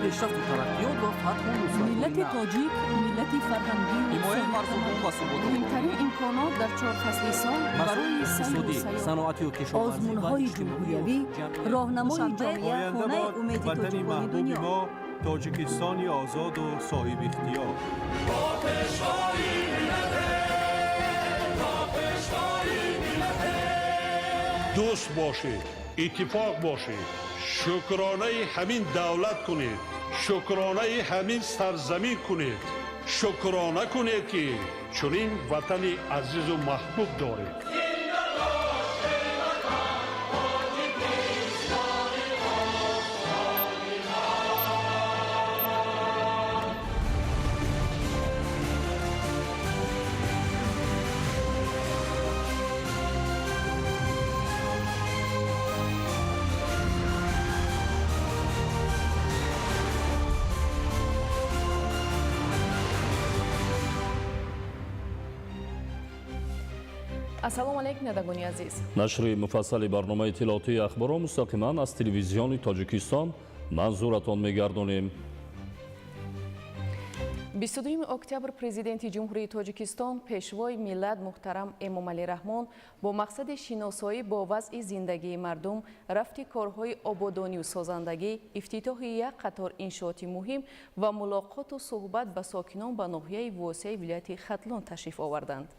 Пешрафту тараққиёт ва фатҳу Миллати тоҷик миллати фарҳангию ҳимояи марзу бум ва суботу муҳимтарин имконот дар чор фасли сол барои сайру иқтисодӣ, сайёҳат, саноатию кишоварзӣ ва Озмунҳои иҷтимоию ҷумҳуриявӣ, ҷамъиятӣ. роҳнамои Душанбе, ҷомеа, Оянда хонаи бод умеди ватани тоҷикони маҳбуби дунё. мо, Тоҷикистони озоду соҳибихтиёр. Дӯст бошед, иттифоқ бошед, шукронаи ҳамин давлат кунед, шукронаи ҳамин сарзамин кунед, шукрона кунед, ки чунин ватани азизу маҳбуб доред. Ассалому алайкум, бинандагони азиз. Нашри муфассали барномаи иттилоотии ахборро мустақиман аз Телевизиони Тоҷикистон манзуратон мегардонем. 22 октябр Президенти Ҷумҳурии Тоҷикистон, Пешвои миллат муҳтарам Эмомалӣ Раҳмон бо мақсади шиносоӣ бо вазъи зиндагии мардум, рафти корҳои ободонию созандагӣ, ифтитоҳи як қатор иншооти муҳим ва мулоқоту суҳбат ба сокинон ба ноҳияи Восеи вилояти Хатлон ташриф оварданд.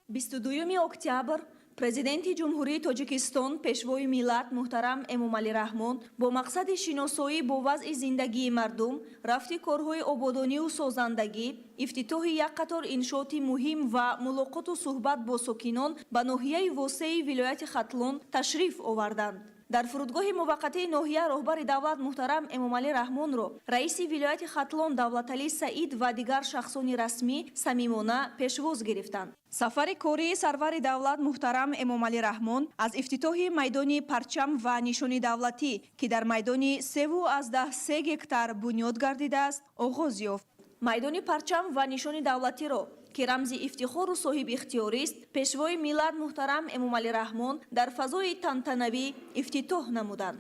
22 октябр Президенти Ҷумҳурии Тоҷикистон, Пешвои миллат муҳтарам Эмомалӣ Раҳмон бо мақсади шиносоӣ бо вазъи зиндагии мардум, рафти корҳои ободонию созандагӣ, ифтитоҳи як қатор иншооти муҳим ва мулоқоту суҳбат бо сокинон ба ноҳияи Восеи вилояти Хатлон ташриф оварданд. Дар фурудгоҳи муваққатии ноҳия роҳбари давлат муҳтарам Эмомалӣ Раҳмонро раиси вилояти Хатлон Давлаталӣ Саид ва дигар шахсони расмӣ самимона пешвоз гирифтанд. Сафари кории сарвари давлат муҳтарам Эмомалӣ Раҳмон аз ифтитоҳи майдони парчам ва нишони давлатӣ, ки дар майдони 3,3 гектар бунёд гардидааст, оғоз ёфт. Майдони парчам ва нишони давлатиро, ки рамзи ифтихору соҳибихтиёрист, Пешвои миллат муҳтарам Эмомалӣ Раҳмон дар фазои тантанавӣ ифтитоҳ намуданд.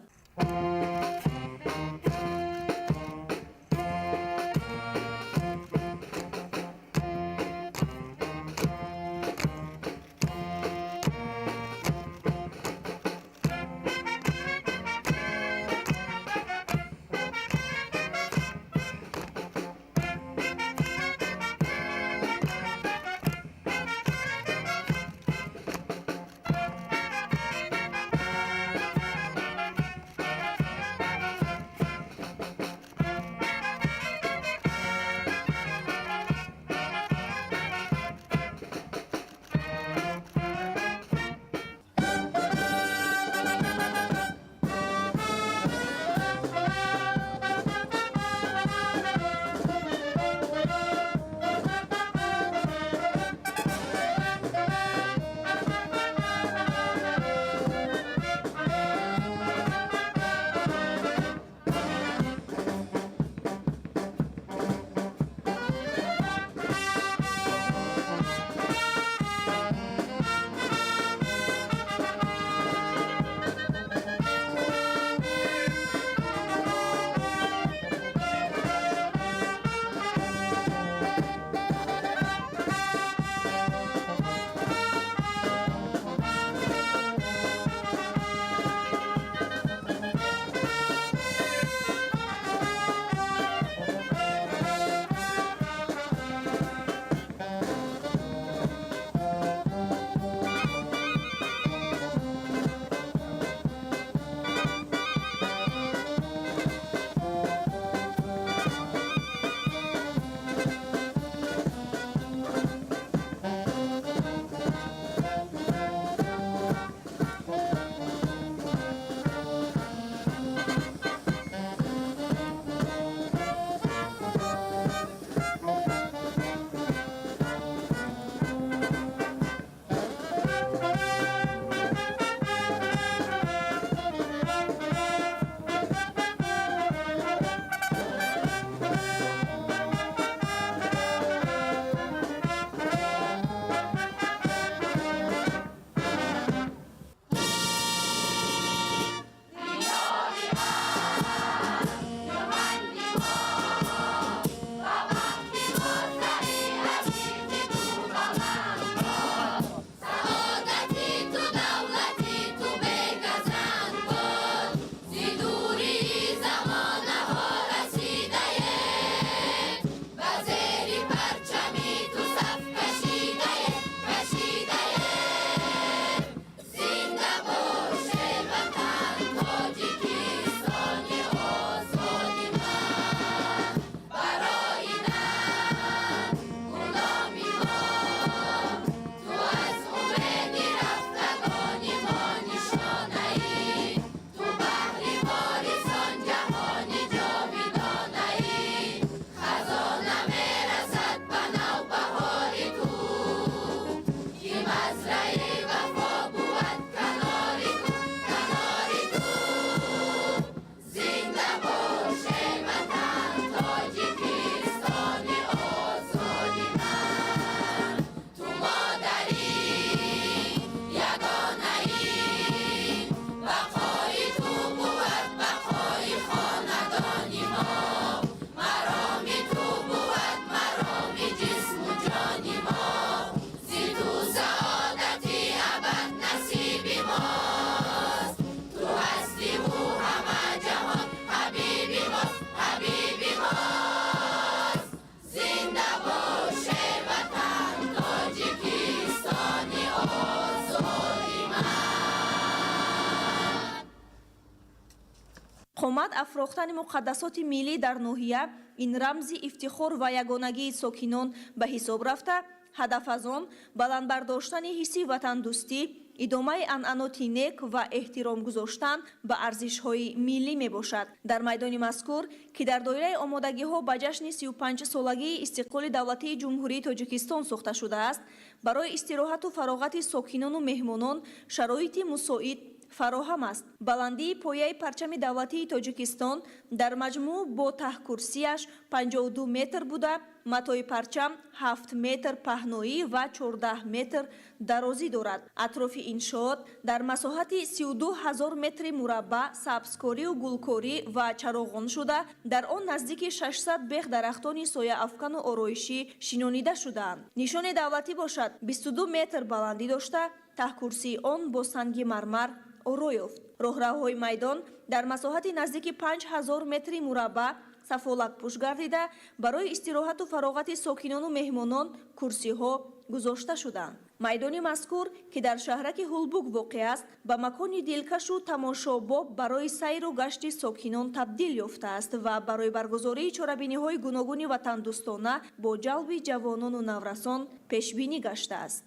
Қомат афрохтани муқаддасоти миллӣ дар ноҳия ин рамзи ифтихор ва ягонагии сокинон ба ҳисоб рафта, ҳадаф аз он баланд бардоштани ҳисси ватандӯстӣ, идомаи анъаноти нек ва эҳтиром гузоштан ба арзишҳои миллӣ мебошад. Дар майдони мазкур, ки дар доираи омодагиҳо ба ҷашни 35-солагии истиқлоли давлатии Ҷумҳурии Тоҷикистон сохта шудааст, барои истироҳату фароғати сокинону меҳмонон шароити мусоид фароҳам аст. Баландии пояи парчами давлатии Тоҷикистон дар маҷмӯъ бо таҳкурсияш 52 метр буда, матои парчам 7 метр паҳноӣ ва 14 метр дарозӣ дорад. Атрофи иншоот дар масоҳати 32 ҳазор метри мураббаъ сабзкорию гулкорӣ ва чароғон шуда, дар он наздики 600 бех дарахтони сояафкану ороишӣ шинонида шудаанд. Нишони давлатӣ бошад, 22 метр баландӣ дошта, таҳкурсии он бо санги мармар оро ёфт. Роҳравҳои майдон дар масоҳати наздики 5000 метри мураббаъ сафолакпӯш гардида, барои истироҳату фароғати сокинону меҳмонон курсиҳо гузошта шуданд. Майдони мазкур, ки дар шаҳраки Ҳулбук воқеъ аст, ба макони дилкашу тамошобоб барои сайру гашти сокинон табдил ёфтааст ва барои баргузории чорабиниҳои гуногуни ватандӯстона бо ҷалби ҷавонону наврасон пешбинӣ гаштааст.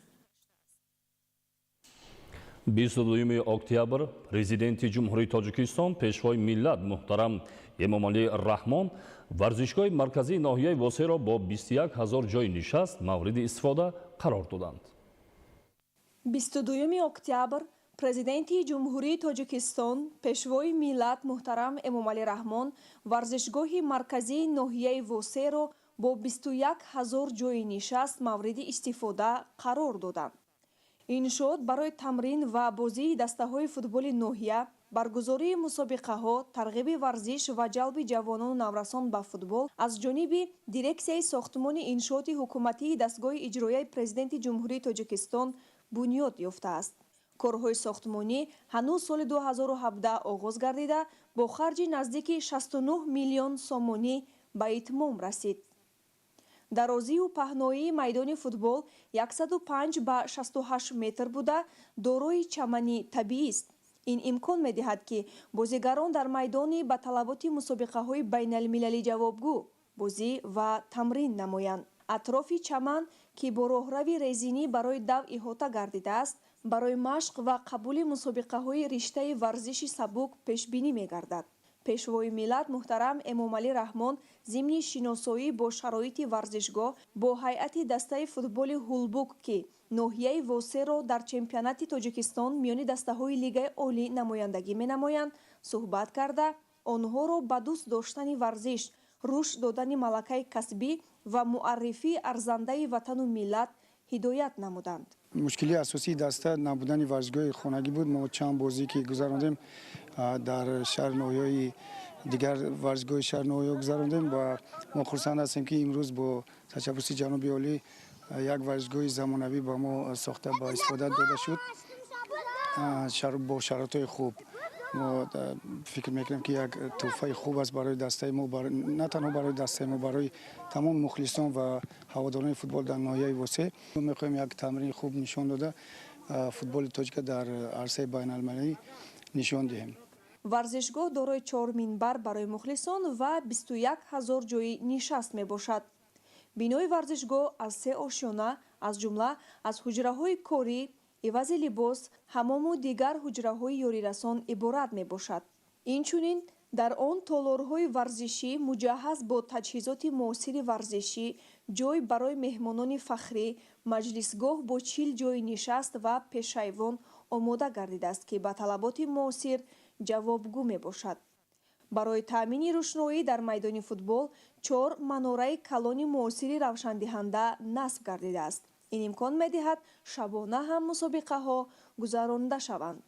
22 октябр Президенти Ҷумҳурии Тоҷикистон, Пешвои миллат муҳтарам Эмомалӣ Раҳмон варзишгоҳи марказии ноҳияи Восеро бо 21 ҳазор ҷойи нишаст мавриди истифода қарор доданд. 22 октябр Президенти Ҷумҳурии Тоҷикистон, Пешвои миллат муҳтарам Эмомалӣ Раҳмон варзишгоҳи марказии ноҳияи Восеро бо 21 ҳазор ҷойи нишаст мавриди истифода қарор доданд. Иншоот барои тамрин ва бозии дастаҳои футболи ноҳия, баргузории мусобиқаҳо, тарғиби варзиш ва ҷалби ҷавонону наврасон ба футбол аз ҷониби Дирексияи сохтмони иншооти ҳукуматии дастгоҳи иҷроияи Президенти Ҷумҳурии Тоҷикистон бунёд ёфтааст. Корҳои сохтмонӣ ҳанӯз соли 2017 оғоз гардида, бо харҷи наздики 69 миллион сомонӣ ба итмом расид. Дарозию паҳноии майдони футбол 105 ба 68 метр буда, дорои чамани табиист. Ин имкон медиҳад, ки бозигарон дар майдони ба талаботи мусобиқаҳои байналмилалӣ ҷавобгӯ бозӣ ва тамрин намоянд. Атрофи чаман, ки бо роҳрави резинӣ барои дав иҳота гардидааст, барои машқ ва қабули мусобиқаҳои риштаи варзиши сабук пешбинӣ мегардад. Пешвои миллат муҳтарам Эмомалӣ Раҳмон зимни шиносоӣ бо шароити варзишгоҳ бо ҳайати дастаи футболи Ҳулбук, ки ноҳияи Восеро дар чемпионати Тоҷикистон миёни дастаҳои Лигаи олӣ намояндагӣ менамоянд, суҳбат карда, онҳоро ба дӯст доштани варзиш, рушд додани малакаи касбӣ ва муаррифии арзандаи ватану миллат ҳидоят намуданд. Мушкилии асосии даста набудани варзишгоҳи хонагӣ буд. Мо чанд бозӣ ки гузарондем, дар шаҳр ноҳияи дигар варзишгоҳи шаҳр ноҳия гузарондем ва мо хурсанд ҳастем, ки имрӯз бо ташаббуси ҷаноби олӣ як варзишгоҳи замонавӣ ба мо сохта ба истифода дода шуд бо шароитҳои хуб. Мо фикр мекунем, ки як тӯҳфаи хуб аст барои дастаи мо, на танҳо барои дастаи мо, барои тамоми мухлисон ва ҳаводорони футбол дар ноҳияи Восе. Мехоҳем як тамрини хуб нишон дода, футболи тоҷика дар арсаи байналмилалӣ нишон диҳем. Варзишгоҳ дорои чор минбар барои мухлисон ва 21 ҳазор ҷойи нишаст мебошад. Бинои варзишгоҳ аз се ошёна, аз ҷумла аз ҳуҷраҳои корӣ, ивази либос, ҳамому дигар ҳуҷраҳои ёрирасон иборат мебошад. Инчунин дар он толорҳои варзишӣ муҷаҳҳаз бо таҷҳизоти муосири варзишӣ, ҷой барои меҳмонони фахрӣ, маҷлисгоҳ бо 40 ҷойи нишаст ва пешайвон омода гардидааст, ки ба талаботи муосир ҷавобгӯ мебошад. Барои таъмини рӯшноӣ дар майдони футбол чор манораи калони муосири равшандиҳанда насб гардидааст. Ин имкон медиҳад, шабона ҳам мусобиқаҳо гузаронида шаванд.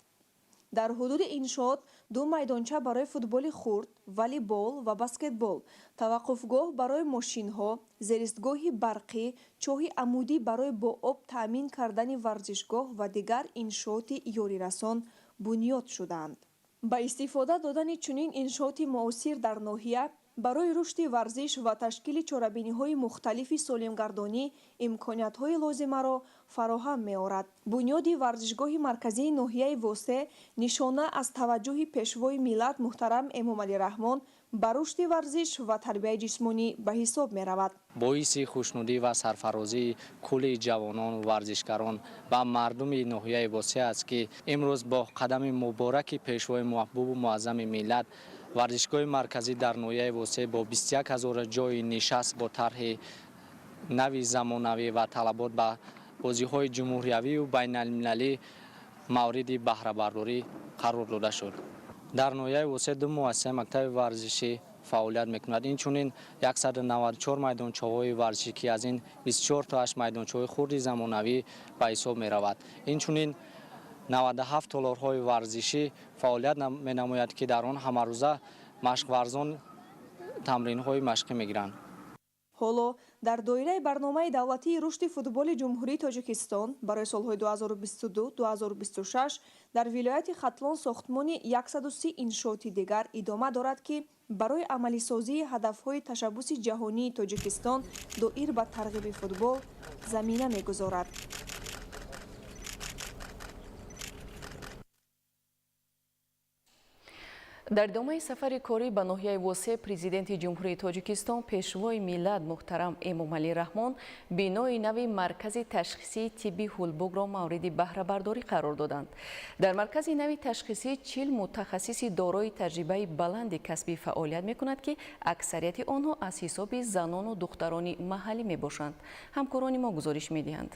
Дар ҳудуди иншоот ду майдонча барои футболи хурд, волейбол ва баскетбол, таваққуфгоҳ барои мошинҳо, зеристгоҳи барқӣ, чоҳи амудӣ барои бо об таъмин кардани варзишгоҳ ва дигар иншооти ёрирасон бунёд шудаанд. Ба истифода додани чунин иншооти муосир дар ноҳия барои рушди варзиш ва ташкили чорабиниҳои мухталифи солимгардонӣ имкониятҳои лозимаро фароҳам меорад. Бунёди варзишгоҳи марказии ноҳияи Восе нишона аз таваҷҷӯҳи Пешвои миллат муҳтарам Эмомалӣ Раҳмон ба рушди варзиш ва тарбияи ҷисмонӣ ба ҳисоб меравад. Боиси хушнудӣ ва сарфарозии кулли ҷавонон, варзишгарон ва мардуми ноҳияи Восе аст, ки имрӯз бо қадами мубораки Пешвои маҳбубу муаззами миллат варзишгоҳи марказӣ дар ноҳияи Восе бо 21 ҳазор ҷойи нишаст бо тарҳи нави замонавӣ ва талабот ба бозиҳои ҷумҳуриявию байналмилалӣ мавриди баҳрабардорӣ қарор дода шуд. Дар ноҳияи Восе ду муассисаи мактаби варзишӣ фаъолият мекунад. Инчунин 194 майдончаҳои варзишӣ, ки аз ин 24 тоаш майдончаҳои хурди замонавӣ ба ҳисоб меравад. Инчунин 97 толорҳои варзишӣ фаъолият менамояд, ки дар он ҳамарӯза машқварзон тамринҳои машқӣ мегиранд. Ҳоло дар доираи барномаи давлатии рушди футболи Ҷумҳурии Тоҷикистон барои солҳои 2022-2026 дар вилояти Хатлон сохтмони 130 иншооти дигар идома дорад, ки барои амалисозии ҳадафҳои ташаббуси ҷаҳонии Тоҷикистон доир ба тарғиби футбол замина мегузорад. Дар идомаи сафари корӣ ба ноҳияи Восе Президенти Ҷумҳурии Тоҷикистон, Пешвои миллат муҳтарам Эмомалӣ Раҳмон бинои нави маркази ташхисии тибби Ҳулбукро мавриди баҳрабардорӣ қарор доданд. Дар маркази нави ташхисӣ 40 мутахассиси дорои таҷрибаи баланди касбӣ фаъолият мекунад, ки аксарияти онҳо аз ҳисоби занону духтарони маҳаллӣ мебошанд. Ҳамкорони мо гузориш медиҳанд.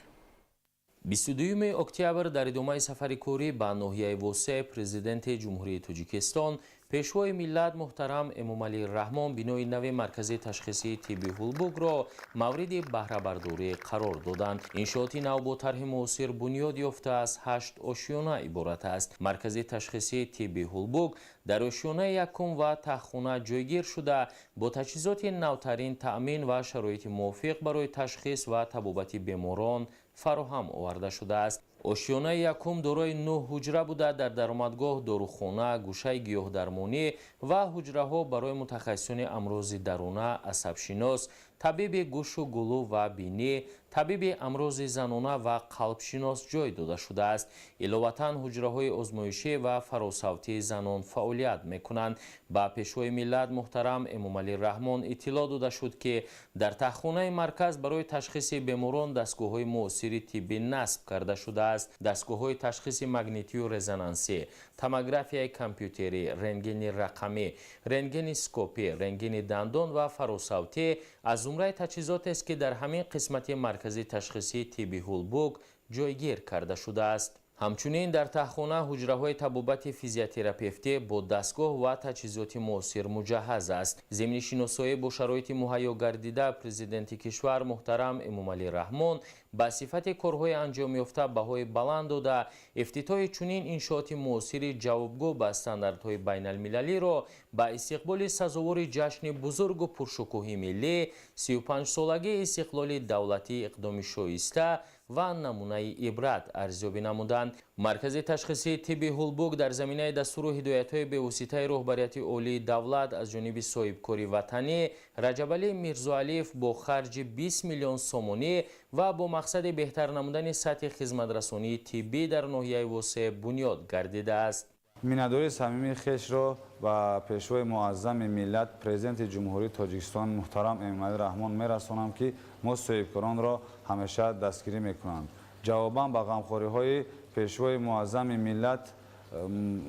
22 октябр дар идомаи сафари корӣ ба ноҳияи Восе Президенти Ҷумҳурии Тоҷикистон, Пешвои миллат муҳтарам Эмомалӣ Раҳмон бинои нави маркази ташхисии тибби Ҳулбукро мавриди баҳрабардорӣ қарор доданд. Иншооти нав бо тарҳи муосир бунёд ёфта аз 8 ошёна иборат аст. Маркази ташхисии тибби Ҳулбук дар ошёнаи якум ва таҳхона ҷойгир шуда, бо таҷҳизоти навтарин таъмин ва шароити мувофиқ барои ташхис ва табобати беморон фароҳам оварда шудааст. Ошёнаи якум дорои 9 ҳуҷра буда, дар даромадгоҳ дорухона, гӯшаи гиёҳдармонӣ ва ҳуҷраҳо барои мутахассисони амрози даруна, асабшинос, табиби гӯшу гулӯ ва бинӣ, табиби амрози занона ва қалбшинос ҷой дода шудааст. Иловатан ҳуҷраҳои озмоишӣ ва фаросавтии занон фаъолият мекунанд. Ба Пешвои миллат муҳтарам Эмомалӣ Раҳмон иттилоъ дода шуд, ки дар таҳхонаи марказ барои ташхиси беморон дастгоҳҳои муосири тиббӣ насб карда шудааст. Дастгоҳҳои ташхиси магнитию резонансӣ, томографияи компютерӣ, рентгени рақамӣ, рентгени скопӣ, рентгени дандон ва фаросавтӣ аз зумраи таҷҳизотест, ки дар ҳамин қисмати маркази ташхисии тибби Ҳулбук ҷойгир карда шудааст. Ҳамчунин дар таҳхона ҳуҷраҳои табобати физиотерапевтӣ бо дастгоҳ ва таҷҳизоти муосир муҷаҳҳаз аст. Зимни шиносоӣ бо шароити муҳайё гардида Президенти кишвар муҳтарам Эмомалӣ Раҳмон ба сифати корҳои анҷомёфта баҳои баланд дода, ифтитоҳи чунин иншооти муосири ҷавобгӯ ба стандартҳои байналмилалиро ба истиқболи сазовори ҷашни бузургу пуршукӯҳи миллӣ 35-солагии истиқлоли давлатӣ иқдоми шоиста ва намунаи ибрат арзёбӣ намуданд. Маркази ташхисии тибби Ҳулбук дар заминаи дастуру ҳидоятҳои бевоситаи роҳбарияти олии давлат аз ҷониби соҳибкори ватанӣ Раҷабалӣ Мирзоалиев бо харҷи 20 миллион сомонӣ ва бо мақсади беҳтар намудани сатҳи хизматрасонии тиббӣ дар ноҳияи Восе бунёд гардидааст. Миннатдории самимии хешро ба Пешвои муаззами миллат, Президенти Ҷумҳурии Тоҷикистон муҳтарам Эмомалӣ Раҳмон мерасонам, ки мо соҳибкоронро ҳамеша дастгирӣ мекунанд. Ҷавобан ба ғамхориҳои Пешвои муаззами миллат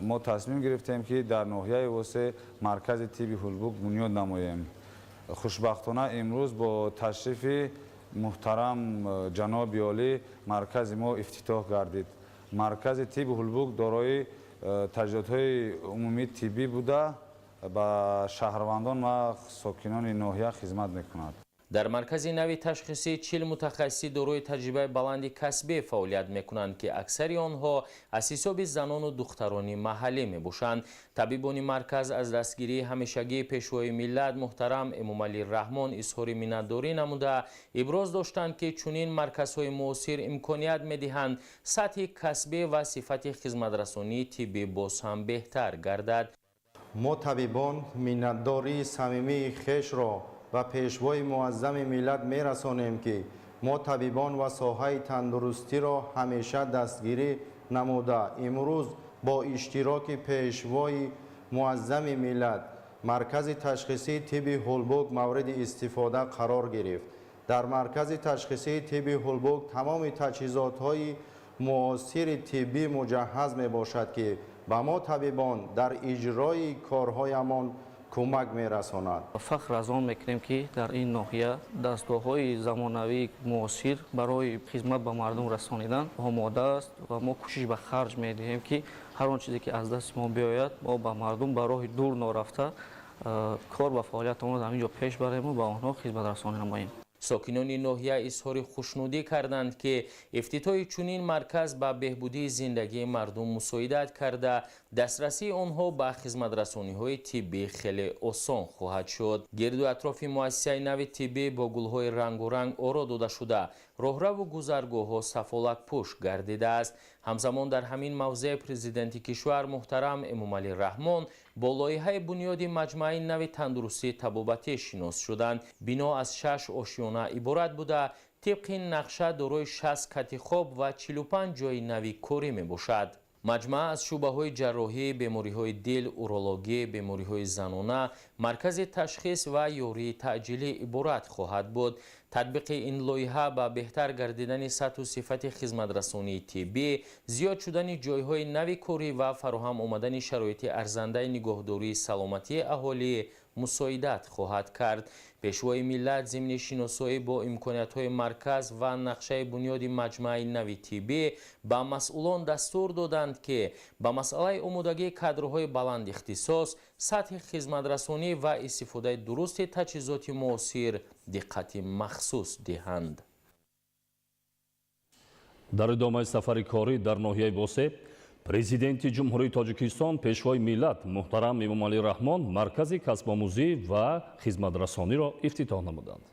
мо тасмим гирифтем, ки дар ноҳияи Восе маркази тибби Ҳулбук бунёд намоем. Хушбахтона имрӯз бо ташрифи муҳтарам ҷаноби олӣ маркази мо ифтитоҳ гардид. Маркази тибби Ҳулбук дорои таҷҳизотҳои умумии тиббӣ буда, ба шаҳрвандон ва сокинони ноҳия хизмат мекунад. Дар маркази нави ташхисӣ 40 мутахассиси дорои таҷрибаи баланди касбӣ фаъолият мекунанд, ки аксари онҳо аз ҳисоби занону духтарони маҳаллӣ мебошанд. Табибони марказ аз дастгирии ҳамешагии Пешвои миллат муҳтарам Эмомалӣ Раҳмон изҳори миннатдорӣ намуда, иброз доштанд, ки чунин марказҳои муосир имконият медиҳанд сатҳи касбӣ ва сифати хизматрасонии тиббӣ боз ҳам беҳтар гардад. Мо табибон миннатдории самимии хешро ба Пешвои муаззами миллат мерасонем, ки Мо табибон ва соҳаи тандурустиро ҳамеша дастгирӣ намуда, имрӯз бо иштироки Пешвои Муаззами миллат маркази ташхисии тибби Ҳулбук мавриди истифода қарор гирифт. Дар маркази ташхисии тибби Ҳулбук тамоми таҷҳизотҳои муосири тиббӣ муҷаҳҳаз мебошад, ки ба мо табибон дар иҷрои корҳоямон кӯмак мерасонад. Фахр аз он мекунем, ки дар ин ноҳия дастгоҳҳои замонавии муосир барои хизмат ба мардум расонидан омода аст ва мо кӯшиш ба харҷ медиҳем, ки ҳар он чизе ки аз дасти мо биёяд, мо ба мардум ба роҳи дур норафта кор ва фаъолиятамонро дар ин ҷо пеш барему ба онҳо хизматрасонӣ намоем. Сокинони ноҳия изҳори хушнудӣ карданд, ки ифтитоҳи чунин марказ ба беҳбудии зиндагии мардум мусоидат карда, дастрасии онҳо ба хизматрасониҳои тиббӣ хеле осон хоҳад шуд. Гирду атрофи муассисаи нави тиббӣ бо гулҳои рангоранг оро дода шуда, роҳраву гузаргоҳҳо сафолакпӯш гардидааст. Ҳамзамон дар ҳамин мавзеъ Президенти кишвар муҳтарам Эмомалӣ Раҳмон бо лоиҳаи бунёди маҷмӯаи нави тандурустии табобатӣ шинос шуданд. Бино аз шаш ошёна иборат буда, тибқи нақша дорои 60 кати хоб ва 45 ҷойи нави корӣ мебошад. Маҷмаа аз шӯъбаҳои ҷарроҳӣ, бемориҳои дил, урологӣ, бемориҳои занона, маркази ташхис ва ёрии таъҷилӣ иборат хоҳад буд. Татбиқи ин лоиҳа ба беҳтар гардидани сатҳу сифати хизматрасонии тиббӣ, зиёд шудани ҷойҳои нави корӣ ва фароҳам омадани шароити арзандаи нигоҳдории саломатии аҳолӣ мусоидат хоҳад кард. Пешвои миллат зимни шиносоӣ бо имкониятҳои марказ ва нақшаи бунёди маҷмӯаи нави тиббӣ ба масъулон дастур доданд, ки ба масъалаи омодагии кадрҳои баландихтисос, сатҳи хизматрасонӣ ва истифодаи дурусти таҷҳизоти муосир диққати махсус диҳанд. Дар идомаи сафари корӣ дар ноҳияи Восе Президенти Ҷумҳурии Тоҷикистон, Пешвои миллат муҳтарам Эмомалӣ Раҳмон маркази касбомӯзӣ ва хизматрасониро ифтитоҳ намуданд.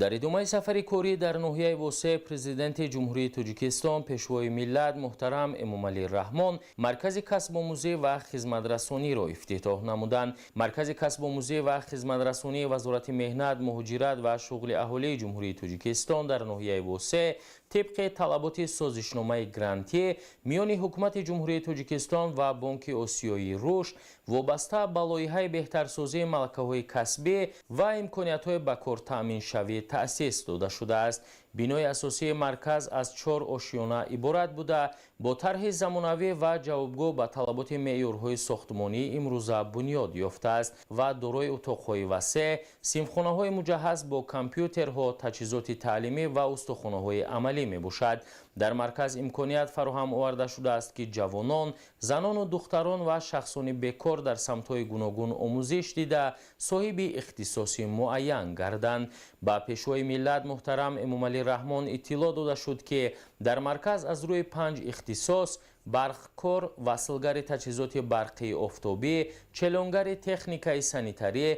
Дар идомаи сафари корӣ дар ноҳияи Восе Президенти Ҷумҳурии Тоҷикистон, Пешвои миллат муҳтарам Эмомалӣ Раҳмон маркази касбомӯзӣ ва хизматрасониро ифтитоҳ намуданд. Маркази касбомӯзӣ ва хизматрасонии Вазорати меҳнат, муҳоҷират ва шуғли аҳолии Ҷумҳурии Тоҷикистон дар ноҳияи Восе тибқи талаботи созишномаи грантӣ миёни Ҳукумати Ҷумҳурии Тоҷикистон ва Бонки Осиёии рушд вобаста ба лоиҳаи беҳтарсозии малакаҳои касбӣ ва имкониятҳои ба кор таъминшавӣ таъсис дода шудааст. Бинои асосии марказ аз чор ошёна иборат буда, бо тарҳи замонавӣ ва ҷавобгӯ ба талаботи меъёрҳои сохтмонии имрӯза бунёд ёфтааст ва дорои утоқҳои васеъ, синфхонаҳои муҷаҳҳаз бо компютерҳо, таҷҳизоти таълимӣ ва устохонаҳои амалӣ мебошад. Дар марказ имконият фароҳам оварда шудааст, ки ҷавонон, занону духтарон ва шахсони бекор дар самтҳои гуногун омӯзиш дида, соҳиби ихтисоси муайян гарданд. Ба Пешвои миллат муҳтарам Эмомалӣ Раҳмон иттилоъ дода шуд, ки дар марказ аз рӯи панҷ ихтисос: барқкор, васлгари таҷҳизоти барқии офтобӣ, челонгари техникаи санитарӣ,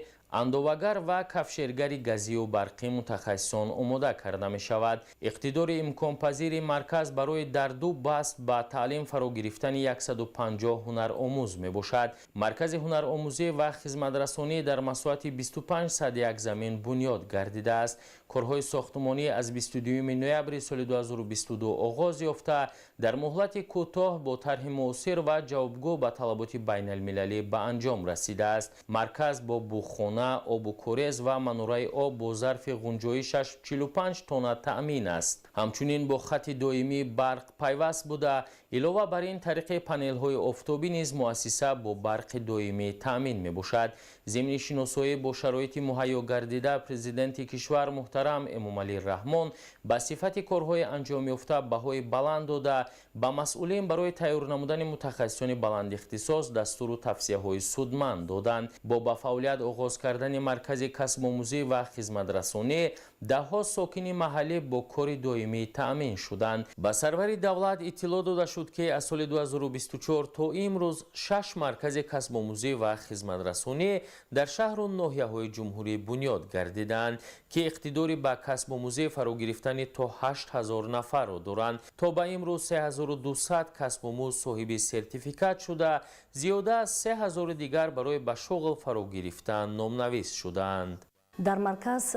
андовагар ва кафшергари газию барқӣ мутахассисон омода карда мешавад. Иқтидори имконпазири марказ барои дар ду баст ба таълим фаро гирифтани 150 ҳунаромӯз мебошад. Маркази ҳунаромӯзӣ ва хизматрасонӣ дар масоҳати 25 сад як замин бунёд гардидааст. Корҳои сохтмонӣ аз 22 ноябри соли 2022 оғоз ёфта, дар муҳлати кӯтоҳ бо тарҳи муосир ва ҷавобгӯ ба талаботи байналмилалӣ ба анҷом расидааст. Марказ бо буғхона, обу корез ва манораи об бо зарфи ғунҷоишаш 45 тонна таъмин аст. Ҳамчунин бо хати доимии барқ пайваст буда, илова бар ин, тариқи панелҳои офтобӣ низ муассиса бо барқи доимӣ таъмин мебошад. Зимни шиносоӣ бо шароити муҳайё гардида, Президенти кишвар муҳтарам Эмомалӣ Раҳмон ба сифати корҳои анҷомёфта баҳои баланд дода, ба масъулин барои тайёр намудани мутахассисони баландихтисос дастуру тавсияҳои судманд доданд. Бо ба фаъолият оғоз кардани маркази касбомӯзӣ ва хизматрасонӣ даҳҳо сокини маҳаллӣ бо кори доимӣ таъмин шуданд. Ба сарвари давлат иттилоъ дода шуд, ки аз соли 2024 то имрӯз шаш маркази касбомӯзӣ ва хизматрасонӣ дар шаҳру ноҳияҳои ҷумҳурӣ бунёд гардиданд, ки иқтидори ба касбомӯзӣ фаро гирифтани то 8000 нафарро доранд. То ба имрӯз 3200 касбомӯз соҳиби сертификат шуда, зиёда аз 3000 дигар барои ба шуғл фаро гирифтан номнавис шудаанд. Дар марказ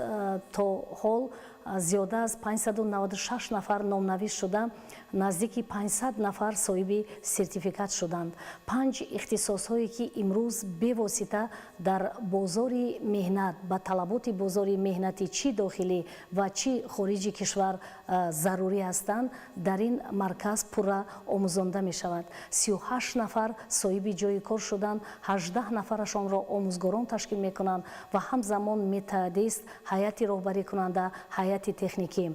то ҳол Зиёда аз 596 нафар номнавис шуда, наздики 500 нафар соҳиби сертификат шуданд. Панҷ ихтисосҳое, ки имрӯз бевосита дар бозори меҳнат ба талаботи бозори меҳнати чӣ дохилӣ ва чӣ хориҷи кишвар зарурӣ ҳастанд, дар ин марказ пурра омӯзонда мешавад. 38 нафар соҳиби ҷойи кор шуданд, 18 нафарашонро омӯзгорон ташкил мекунанд ва ҳамзамон методист, ҳайати роҳбарикунанда, ҳайати техникӣ.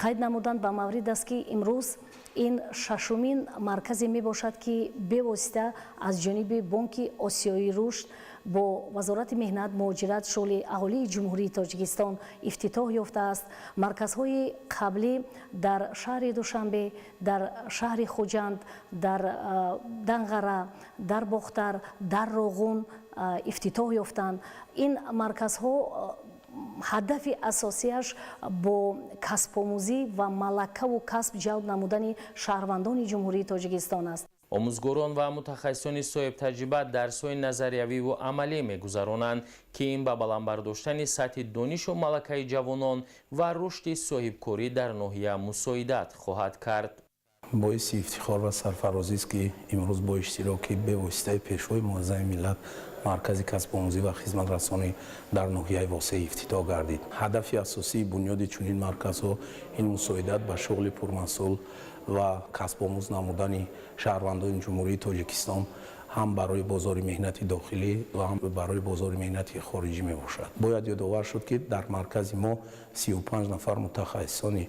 Қайд намудан ба маврид аст, ки имрӯз ин шашумин марказе мебошад, ки бевосита аз ҷониби Бонки Осиёии рушд бо Вазорати меҳнат, муҳоҷират, шуғли аҳолии Ҷумҳурии Тоҷикистон ифтитоҳ ёфтааст. Марказҳои қаблӣ дар шаҳри Душанбе, дар шаҳри Хуҷанд, дар Данғара, дар Бохтар, дар Роғун ифтитоҳ ёфтанд. Ин марказҳо ҳадафи асосияш бо касбомӯзӣ ва малакаву касб ҷалб намудани шаҳрвандони Ҷумҳурии Тоҷикистон аст. Омӯзгорон ва мутахассисони соҳибтаҷриба дарсҳои назариявиву амалӣ мегузаронанд, ки ин ба баланд бардоштани сатҳи донишу малакаи ҷавонон ва рушди соҳибкорӣ дар ноҳия мусоидат хоҳад кард. Боиси ифтихор ва сарфарозист, ки имрӯз бо иштироки бевоситаи Пешвои муаззами миллат маркази касбомӯзӣ ва хизматрасонӣ дар ноҳияи Восеъ ифтитоҳ гардид. Ҳадафи асосии бунёди чунин марказҳо ин мусоидат ба шуғли пурмасъул ва касбомӯз намудани шаҳрвандони Ҷумҳурии Тоҷикистон ҳам барои бозори меҳнати дохилӣ ва ҳам барои бозори меҳнати хориҷӣ мебошад. Бояд ёдовар шуд, ки дар маркази мо 35 нафар мутахассисони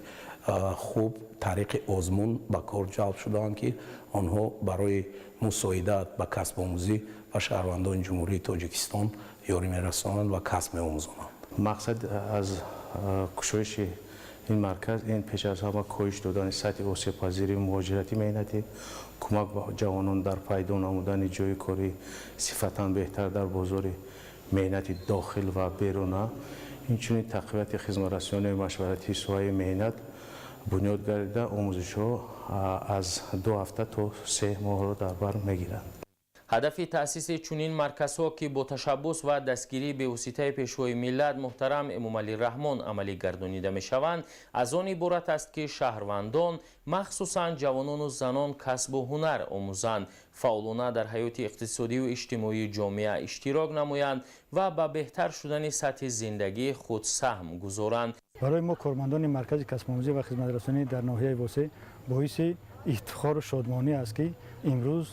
хуб тариқи озмун ба кор ҷалб шудаанд, ки онҳо барои мусоидат ба касбомӯзӣ ба шаҳрвандони Ҷумҳурии Тоҷикистон ёрӣ мерасонанд ва касб меомӯзонанд. Мақсад аз кушоиши ин марказ ин пеш аз ҳама коҳиш додани сатҳи осебпазирии муҳоҷирати меҳнатӣ, кӯмак ба ҷавонон дар пайдо намудани ҷойи корӣ сифатан беҳтар дар бозори меҳнати дохил ва беруна, инчунин тақвияти хизматрасонии машваратии соҳаи меҳнат бунёд гардида, омӯзишҳо аз 2 ҳафта то 3 моҳро дар бар мегиранд. Ҳадафи таъсиси чунин марказҳо, ки бо ташаббус ва дастгирии бевоситаи Пешвои миллат муҳтарам Эмомалӣ Раҳмон амалӣ гардонида мешаванд, аз он иборат аст, ки шаҳрвандон, махсусан ҷавонону занон, касбу ҳунар омӯзанд, фаъолона дар ҳаёти иқтисодию иҷтимоии ҷомеа иштирок намоянд ва ба беҳтар шудани сатҳи зиндагии худ саҳм гузоранд. Барои мо, кормандони маркази касбомӯзӣ ва хизматрасонӣ дар ноҳияи Восеъ, боиси ифтихору шодмонӣ аст, ки имрӯз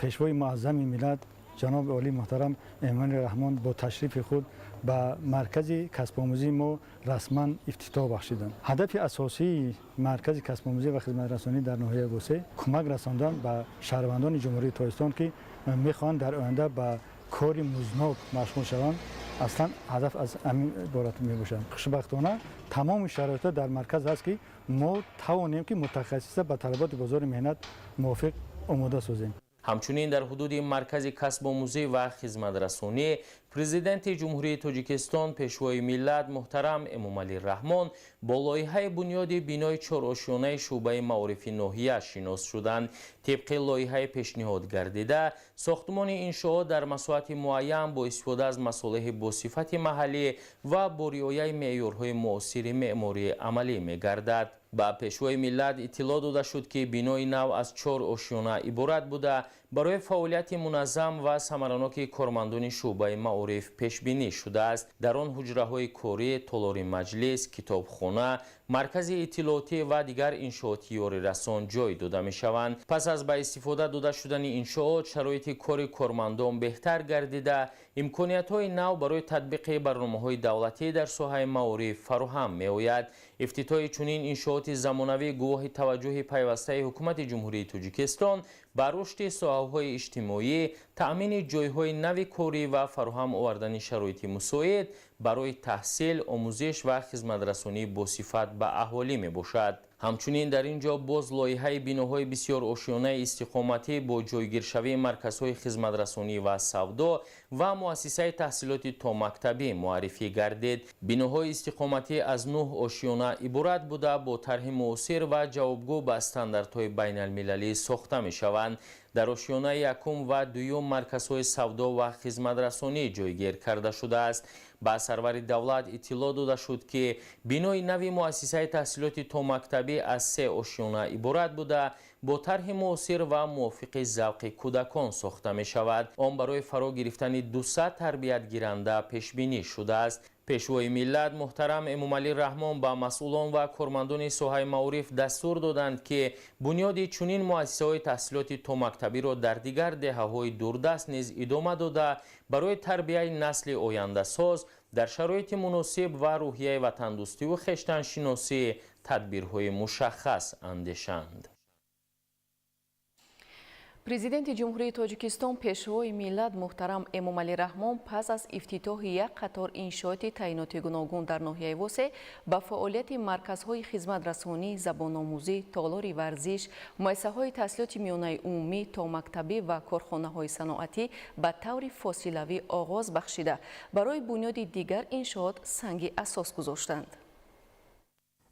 Пешвои муаззами миллат, ҷаноби олӣ муҳтарам Эмомалӣ Раҳмон, бо ташрифи худ ба маркази касбомӯзии мо расман ифтитоҳ бахшиданд. Ҳадафи асосии маркази касбомӯзӣ ва хизматрасонӣ дар ноҳияи Восеъ кӯмак расондан ба шаҳрвандони Ҷумҳурии Тоҷикистон, ки мехоҳанд дар оянда ба кори музднок машғул шаванд. Аслан ҳадаф аз ҳамин иборат мебошад. Хушбахтона, тамоми шароитҳо дар марказ ҳаст, ки мо тавонем, ки мутахассиса ба талаботи бозори меҳнат мувофиқ омода созем. Ҳамчунин дар ҳудуди маркази касбомӯзӣ ва хизматрасонӣ Президенти Ҷумҳурии Тоҷикистон, Пешвои миллат муҳтарам Эмомалӣ Раҳмон бо лоиҳаи бунёди бинои чорошёнаи шӯъбаи маорифи ноҳия шинос шуданд. Тибқи лоиҳаи пешниҳод гардида, сохтмони иншоот дар масоҳати муайян бо истифода аз масолеҳи босифати маҳаллӣ ва бо риояи меъёрҳои муосири меъморӣ амалӣ мегардад. Ба Пешвои миллат иттилоъ дода шуд, ки бинои нав аз чор ошёна иборат буда, барои фаъолияти муназзам ва самараноки кормандони шӯъбаи маориф пешбинӣ шудааст. Дар он ҳуҷраҳои корӣ, толори маҷлис, китобхона, маркази иттилоотӣ ва дигар иншооти ёрирасон ҷой дода мешаванд. Пас аз ба истифода дода шудани иншоот, шароити кори кормандон беҳтар гардида, имкониятҳои нав барои татбиқи барномаҳои давлатӣ дар соҳаи маориф фароҳам меояд. Ифтитоҳи чунин иншооти замонавӣ гувоҳи таваҷҷӯҳи пайвастаи Ҳукумати Ҷумҳурии Тоҷикистон ба рушди соҳаҳои иҷтимоӣ, таъмини ҷойҳои нави корӣ ва фароҳам овардани шароити мусоид барои таҳсил, омӯзиш ва хизматрасонии босифат ба аҳолӣ мебошад. Ҳамчунин дар ин ҷо боз лоиҳаи биноҳои бисёрошёнаи истиқоматӣ бо ҷойгиршавии марказҳои хизматрасонӣ ва савдо ва муассисаи таҳсилоти томактабӣ муаррифӣ гардид. Биноҳои истиқоматӣ аз нӯҳ ошёна иборат буда, бо тарҳи муосир ва ҷавобгӯ ба стандартҳои байналмилалӣ сохта мешаванд. Дар ошёнаи якум ва дуюм марказҳои савдо ва хизматрасонӣ ҷойгир карда шудааст. Ба сарвари давлат иттилоъ дода шуд, ки бинои нави муассисаи таҳсилоти томактабӣ аз се ошёна иборат буда, бо тарҳи муосир ва мувофиқи завқи кӯдакон сохта мешавад. Он барои фаро гирифтани 200 тарбиятгиранда пешбинӣ шудааст. Пешвои миллат муҳтарам Эмомалӣ Раҳмон ба масъулон ва кормандони соҳаи маориф дастур доданд, ки бунёди чунин муассисаҳои таҳсилоти томактабиро дар дигар деҳаҳои дурдаст низ идома дода, барои тарбияи насли ояндасоз дар шароити муносиб ва рӯҳияи ватандӯстиву хештаншиносӣ тадбирҳои мушаххас андешанд. Президенти Ҷумҳурии Тоҷикистон, Пешвои миллат муҳтарам Эмомалӣ Раҳмон пас аз ифтитоҳи як қатор иншооти таъиноти гуногун дар ноҳияи Восе ба фаъолияти марказҳои хизматрасонӣ, забономӯзӣ, толори варзиш, муассисаҳои таҳсилоти миёнаи умумӣ, томактабӣ ва корхонаҳои саноатӣ ба таври фосилавӣ оғоз бахшида, барои бунёди дигар иншоот санги асос гузоштанд.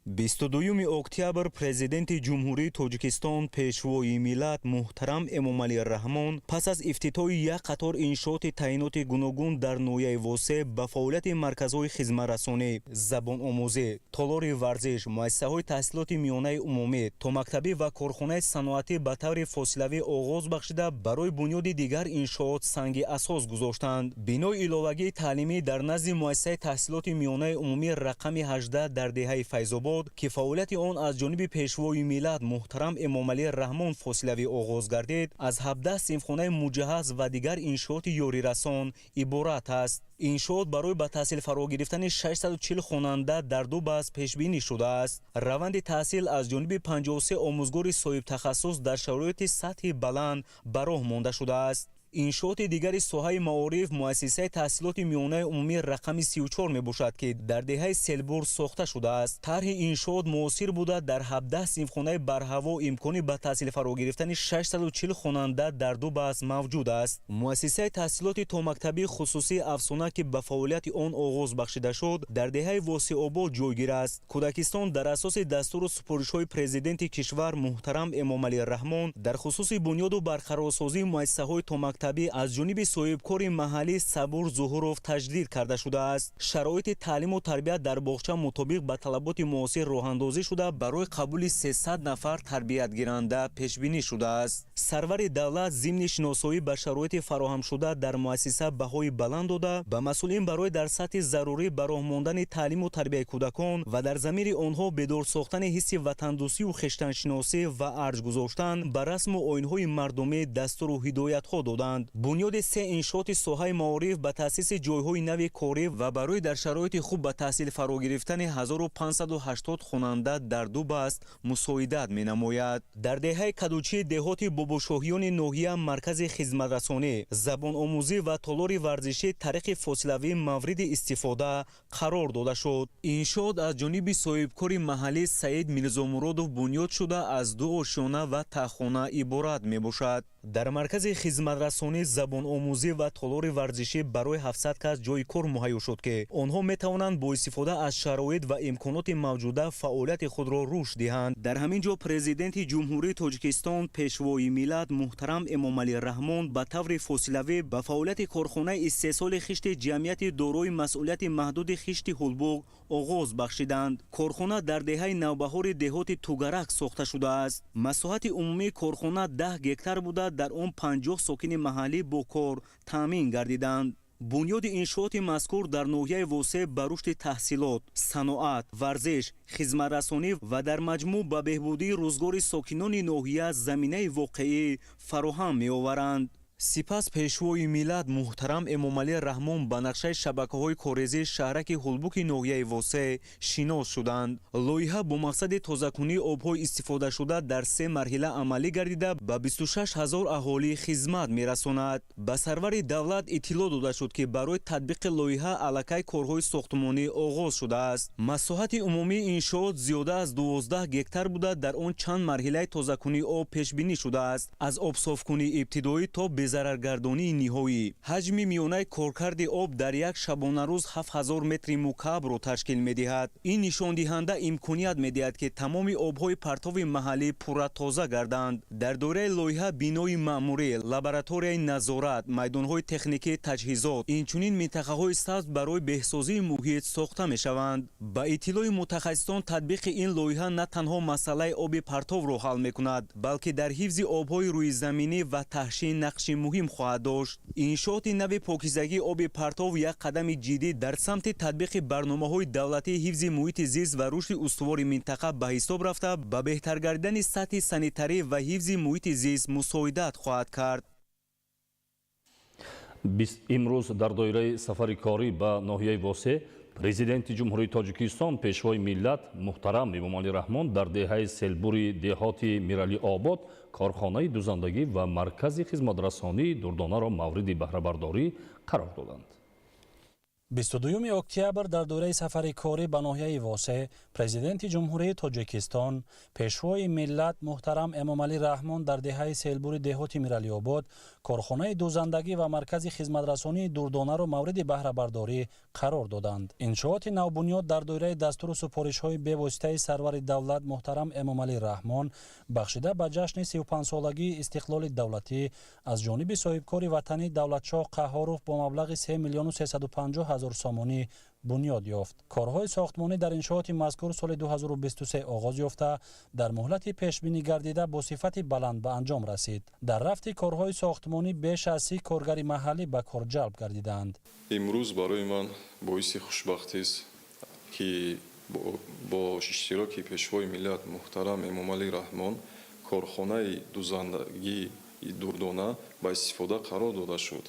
22 октябр Президенти Ҷумҳурии Тоҷикистон, Пешвои миллат муҳтарам Эмомалӣ Раҳмон пас аз ифтитоҳи як қатор иншооти таъиноти гуногун дар ноҳияи Восе ба фаъолияти марказҳои хизматрасонӣ, забономӯзӣ, толори варзиш, муассисаҳои таҳсилоти миёнаи умумӣ, томактабӣ ва корхонаи саноатӣ ба таври фосилавӣ оғоз бахшида, барои бунёди дигар иншоот санги асос гузоштанд. Бинои иловагии таълимӣ дар назди муассисаи таҳсилоти миёнаи умумӣ рақами 18 дар деҳаи Файзобод, ки фаъолияти он аз ҷониби Пешвои миллат муҳтарам Эмомалӣ Раҳмон фосилавӣ оғоз гардид, аз 17 синфхонаи муҷаҳҳаз ва дигар иншооти ёрирасон иборат аст. Иншоот барои ба таҳсил фаро гирифтани 640 хонанда дар ду баҳс пешбинӣ шудааст. Раванди таҳсил аз ҷониби 53 омӯзгори соҳибтахассус дар шароити сатҳи баланд ба роҳ монда шудааст. Иншооти дигари соҳаи маориф муассисаи таҳсилоти миёнаи умумӣ рақами 34 мебошад, ки дар деҳаи Селбур сохта шудааст. Тарҳи иншоот муосир буда, дар 17 синфхонаи барҳаво имкони ба таҳсил фаро гирифтани 640 хонанда дар ду баҳс мавҷуд аст. Муассисаи таҳсилоти томактабии хусусии Афсона, ки ба фаъолияти он оғоз бахшида шуд, дар деҳаи Восеобод ҷойгир аст. Кӯдакистон дар асоси дастуру супоришҳои Президенти кишвар муҳтарам Эмомалӣ Раҳмон дар хусуси бунёду барқарорсозии муассисаҳои томактабӣ аз ҷониби соҳибкори маҳаллӣ Сабур Зуҳуров таҷдид карда шудааст. Шароити таълиму тарбият дар боғча мутобиқ ба талаботи муосир роҳандозӣ шуда, барои қабули 300 нафар тарбиятгиранда пешбинӣ шудааст. Сарвари давлат зимни шиносоӣ ба шароити фароҳамшуда дар муассиса баҳои баланд дода, ба масъулин барои дар сатҳи зарурӣ ба роҳ мондани таълиму тарбияи кӯдакон ва дар замири онҳо бедор сохтани ҳисси ватандӯстию хештаншиносӣ ва арҷ гузоштан ба расму оинҳои мардумӣ дастуру ҳидоятҳо доданд. Бунёди се иншооти соҳаи маориф ба таъсиси ҷойҳои нави корӣ ва барои дар шароити хуб ба таҳсил фаро гирифтани 1580 хонанда дар ду баст мусоидат менамояд. Дар деҳаи Кадучӣ деҳоти Бобошоҳиёни ноҳия маркази хизматрасонӣ, забономӯзӣ ва толори варзишӣ тариқи фосилавӣ мавриди истифода қарор дода шуд. Иншоот аз ҷониби соҳибкори маҳаллӣ Саид Мирзомуродов бунёд шуда, аз ду ошёна ва таҳхона иборат мебошад. Дар маркази хизматрасонӣ, забономӯзӣ ва толори варзишӣ барои 700 кас ҷойи кор муҳайё шуд, ки онҳо метавонанд бо истифода аз шароит ва имконоти мавҷуда фаъолияти худро рушд диҳанд. Дар ҳамин ҷо Президенти Ҷумҳурии Тоҷикистон, Пешвои миллат муҳтарам Эмомалӣ Раҳмон ба таври фосилавӣ ба фаъолияти корхонаи истеҳсоли хишти ҷамъияти дорои масъулияти маҳдуди хишти Ҳулбуғ оғоз бахшиданд. Корхона дар деҳаи Навбаҳори деҳоти Тугарак сохта шудааст. Масоҳати умумии корхона 10 гектар буда, дар он 50 сокини маҳаллӣ бо кор таъмин гардиданд. Бунёди иншооти мазкур дар ноҳияи Восе ба рушди таҳсилот, саноат, варзиш, хизматрасонӣ ва дар маҷмӯъ ба беҳбудии рӯзгори сокинони ноҳия заминаи воқеӣ фароҳам меоваранд. Сипас Пешвои миллат муҳтарам Эмомалӣ Раҳмон ба нақшаи шабакаҳои корезии шаҳраки Ҳулбуки ноҳияи Восе шинос шуданд. Лоиҳа бо мақсади тозакунии обҳои истифодашуда дар се марҳила амалӣ гардида, ба 26 ҳазор аҳолӣ хизмат мерасонад. Ба сарвари давлат иттилоъ дода шуд, ки барои татбиқи лоиҳа аллакай корҳои сохтмонӣ оғоз шудааст. Масоҳати умумии иншоот зиёда аз 12 гектар буда, дар он чанд марҳилаи тозакунии об пешбинӣ шудааст, аз обсофкунии ибтидоӣ то безараргардонии ниҳоӣ. Ҳаҷми миёнаи коркарди об дар як шабонарӯз 7000 метри мукаабро ташкил медиҳад. Ин нишондиҳанда имконият медиҳад, ки тамоми обҳои партови маҳаллӣ пурра тоза гарданд. Дар доираи лоиҳа бинои маъмурӣ, лабораторияи назорат, майдонҳои техникии таҷҳизот, инчунин минтақаҳои сабз барои беҳсозии муҳит сохта мешаванд. Ба иттилои мутахассисон, татбиқи ин лоиҳа на танҳо масъалаи оби партовро ҳал мекунад, балки дар ҳифзи обҳои рӯизаминӣ ва таҳшин нақши муҳим хоҳад дошт. Иншооти нави покизагии оби партов як қадами ҷиддӣ дар самти татбиқи барномаҳои давлатии ҳифзи муҳити зист ва рушди устувори минтақа ба ҳисоб рафта, ба беҳтар гардидани сатҳи санитарӣ ва ҳифзи муҳити зист мусоидат хоҳад кард. Имрӯз дар доираи сафари корӣ ба ноҳияи Восе Президенти Ҷумҳурии Тоҷикистон, Пешвои миллат муҳтарам Эмомалӣ Раҳмон дар деҳаи Селбури деҳоти Миралиобод корхонаи дузандагӣ ва маркази хизматрасонии дурдонаро мавриди баҳрабардорӣ қарор доданд. 22 октябр дар доираи сафари корӣ ба ноҳияи Восе Президенти Ҷумҳурии Тоҷикистон, Пешвои миллат муҳтарам Эмомалӣ Раҳмон дар деҳаи Селбури деҳоти Миралиобод корхонаи дузандагӣ ва маркази хизматрасонии дурдонаро мавриди баҳрабардорӣ қарор доданд. Иншооти навбунёд дар доираи дастуру супоришҳои бевоситаи сарвари давлат муҳтарам Эмомалӣ Раҳмон бахшида ба ҷашни 35-солагии истиқлоли давлатӣ аз ҷониби соҳибкори ватанӣ Давлатшоҳ Қаҳҳоров бо маблағи 3 350 000 сомонӣ бунёд ёфт. Корҳои сохтмонӣ дар иншооти мазкур соли 2023 оғоз ёфта, дар муҳлати пешбинӣ гардида бо сифати баланд ба анҷом расид. Дар рафти корҳои сохтмонӣ беш аз 30 коргари маҳаллӣ ба кор ҷалб гардиданд. Имрӯз барои ман боиси хушбахтист, ки бо иштироки Пешвои миллат муҳтарам Эмомалӣ Раҳмон корхонаи дузандагии дурдона ба истифода қарор дода шуд.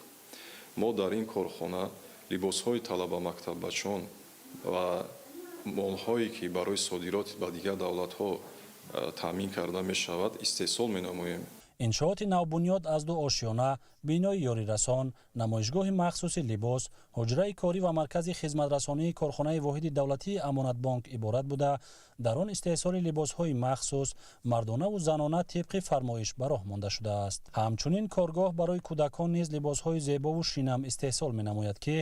Мо дар ин корхона либосҳои талаба мактаббачон ва молҳое, ки барои содирот ба дигар давлатҳо таъмин карда мешавад, истеҳсол менамоем. Иншооти навбунёд аз ду ошёна, бинои ёрирасон, намоишгоҳи махсуси либос, ҳуҷраи корӣ ва маркази хизматрасонии корхонаи воҳиди давлатии Амонатбонк иборат буда, дар он истеҳсоли либосҳои махсус мардонаву занона тибқи фармоиш ба роҳ монда шудааст. Ҳамчунин коргоҳ барои кӯдакон низ либосҳои зебову шинам истеҳсол менамояд, ки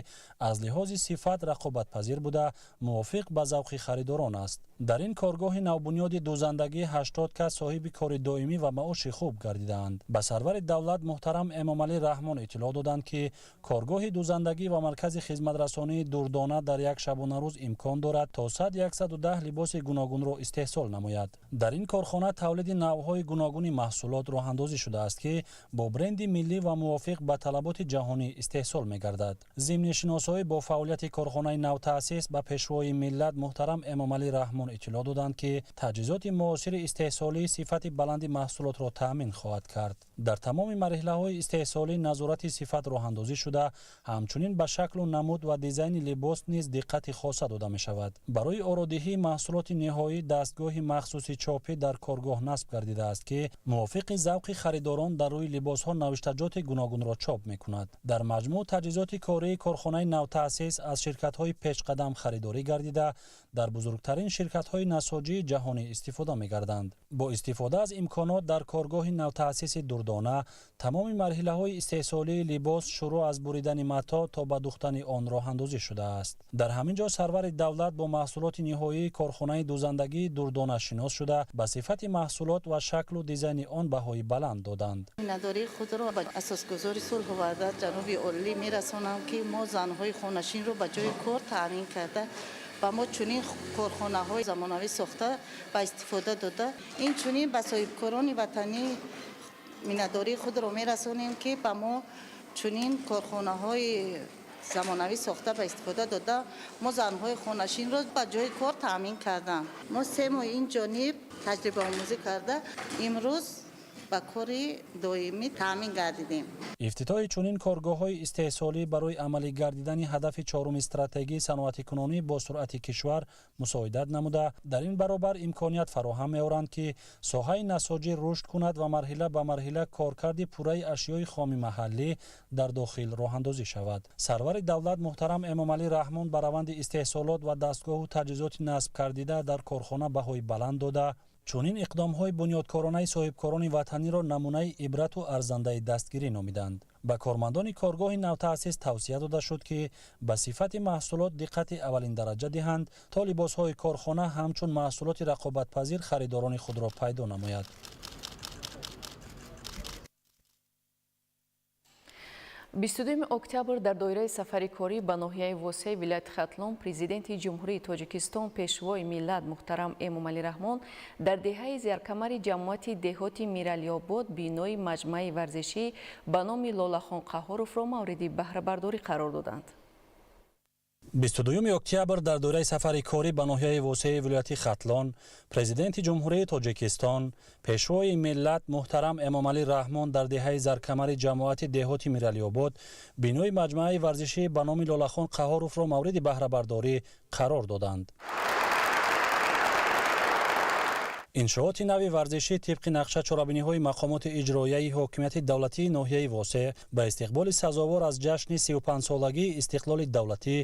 аз лиҳози сифат рақобатпазир буда, мувофиқ ба завқи харидорон аст. Дар ин коргоҳи навбунёди дузандагӣ 80 кас соҳиби кори доимӣ ва маоши хуб гардидаанд. Ба сарвари давлат муҳтарам Эмомалӣ Раҳмон иттилоъ доданд, ки коргоҳи дузандагӣ ва маркази хизматрасонии дурдона дар як шабонарӯз имкон дорад то 110 либоси гуногунро истеҳсол намояд. Дар ин корхона тавлиди навъҳои гуногуни маҳсулот роҳандозӣ шудааст, ки бо бренди миллӣ ва мувофиқ ба талаботи ҷаҳонӣ истеҳсол мегардад. Зимни шиносоӣ бо фаъолияти корхонаи навтаъсис ба Пешвои миллат муҳтарам Эмомалӣ Раҳмон иттилоъ доданд, ки таҷҳизоти муосири истеҳсолӣ сифати баланди маҳсулотро таъмин хоҳад кард. Дар тамоми марҳилаҳои истеҳсолӣ назорати сифат роҳандозӣ шуда, ҳамчунин ба шаклу намуд ва дизайни либос низ диққати хоса дода мешавад. Барои ородиҳии маҳсулоти ниҳоӣ дастгоҳи махсуси чопӣ дар коргоҳ насб гардидааст, ки мувофиқи завқи харидорон дар рӯи либосҳо навиштаҷоти гуногунро чоп мекунад. Дар маҷмӯъ таҷҳизоти кории корхонаи навтаъсис аз ширкатҳои пешқадам харидорӣ гардида, дар бузургтарин ширкатҳои насоҷии ҷаҳонӣ истифода мегарданд. Бо истифода аз имконот дар коргоҳи навтаъсиси дурдона тамоми марҳилаҳои истеҳсолии либос шурӯъ аз буридани матоъ то ба духтани он роҳандозӣ шудааст. Дар ҳамин ҷо сарвари давлат бо маҳсулоти ниҳоии корхонаи дузандагии дурдона шинос шуда, ба сифати маҳсулот ва шаклу дизайни он баҳои баланд доданд. Миннатдории худро ба асосгузори сулҳу ваҳдат ҷаноби олӣ мерасонам, ки мо занҳои хонашинро ба ҷои кор таъмин карда, ба мо чунин корхонаҳои замонавӣ сохта ба истифода дода. Инчунин ба соҳибкорони ватанӣ миннатдории худро мерасонем, ки ба мо чунин корхонаҳои замонавӣ сохта ба истифода дода, мо занҳои хонашинро ба ҷои кор таъмин карданд. Мо 3 моҳ ин ҷониб таҷрибаомӯзӣ карда, имрӯз ба кори доимӣ таъмин гардидем. Ифтитоҳи чунин коргоҳҳои истеҳсолӣ барои амалӣ гардидани ҳадафи чоруми стратегии саноатикунонӣ бо суръати кишвар мусоидат намуда, дар ин баробар имконият фароҳам меоранд, ки соҳаи насоҷӣ рушд кунад ва марҳила ба марҳила коркарди пурраи ашёи хоми маҳаллӣ дар дохил роҳандозӣ шавад. Сарвари давлат муҳтарам Эмомалӣ Раҳмон ба раванди истеҳсолот ва дастгоҳу таҷҳизоти насб кардида дар корхона баҳои баланд дода, Чунин иқдомҳои бунёдкоронаи соҳибкорони ватаниро намунаи ибрату арзандаи дастгирӣ номиданд. Ба кормандони коргоҳи навтаъсис тавсия дода шуд, ки ба сифати маҳсулот диққати аввалиндараҷа диҳанд, то либосҳои корхона ҳамчун маҳсулоти рақобатпазир харидорони худро пайдо намояд. 22 октябр дар доираи сафари корӣ ба ноҳияи Восеи вилояти Хатлон Президенти Ҷумҳурии Тоҷикистон, Пешвои миллат муҳтарам Эмомалӣ Раҳмон дар деҳаи Зияркамари ҷамоати деҳоти Миралиобод бинои маҷмӯаи варзишӣ ба номи Лолахон Қаҳҳоровро мавриди баҳрабардорӣ қарор доданд. 22 октябр дар доираи сафари корӣ ба ноҳияи Восеи вилояти Хатлон Президенти Ҷумҳурии Тоҷикистон, Пешвои миллат муҳтарам Эмомалӣ Раҳмон дар деҳаи Заркамари ҷамоати деҳоти Миралиобод бинои маҷмӯаи варзишӣ ба номи Лолахон Қаҳҳоровро мавриди баҳрабардорӣ қарор доданд. Иншооти нави варзишӣ тибқи нақша чорабиниҳои мақомоти иҷроияи ҳокимияти давлатии ноҳияи Восеъ ба истиқболи сазовор аз ҷашни 35-солагии истиқлоли давлатӣ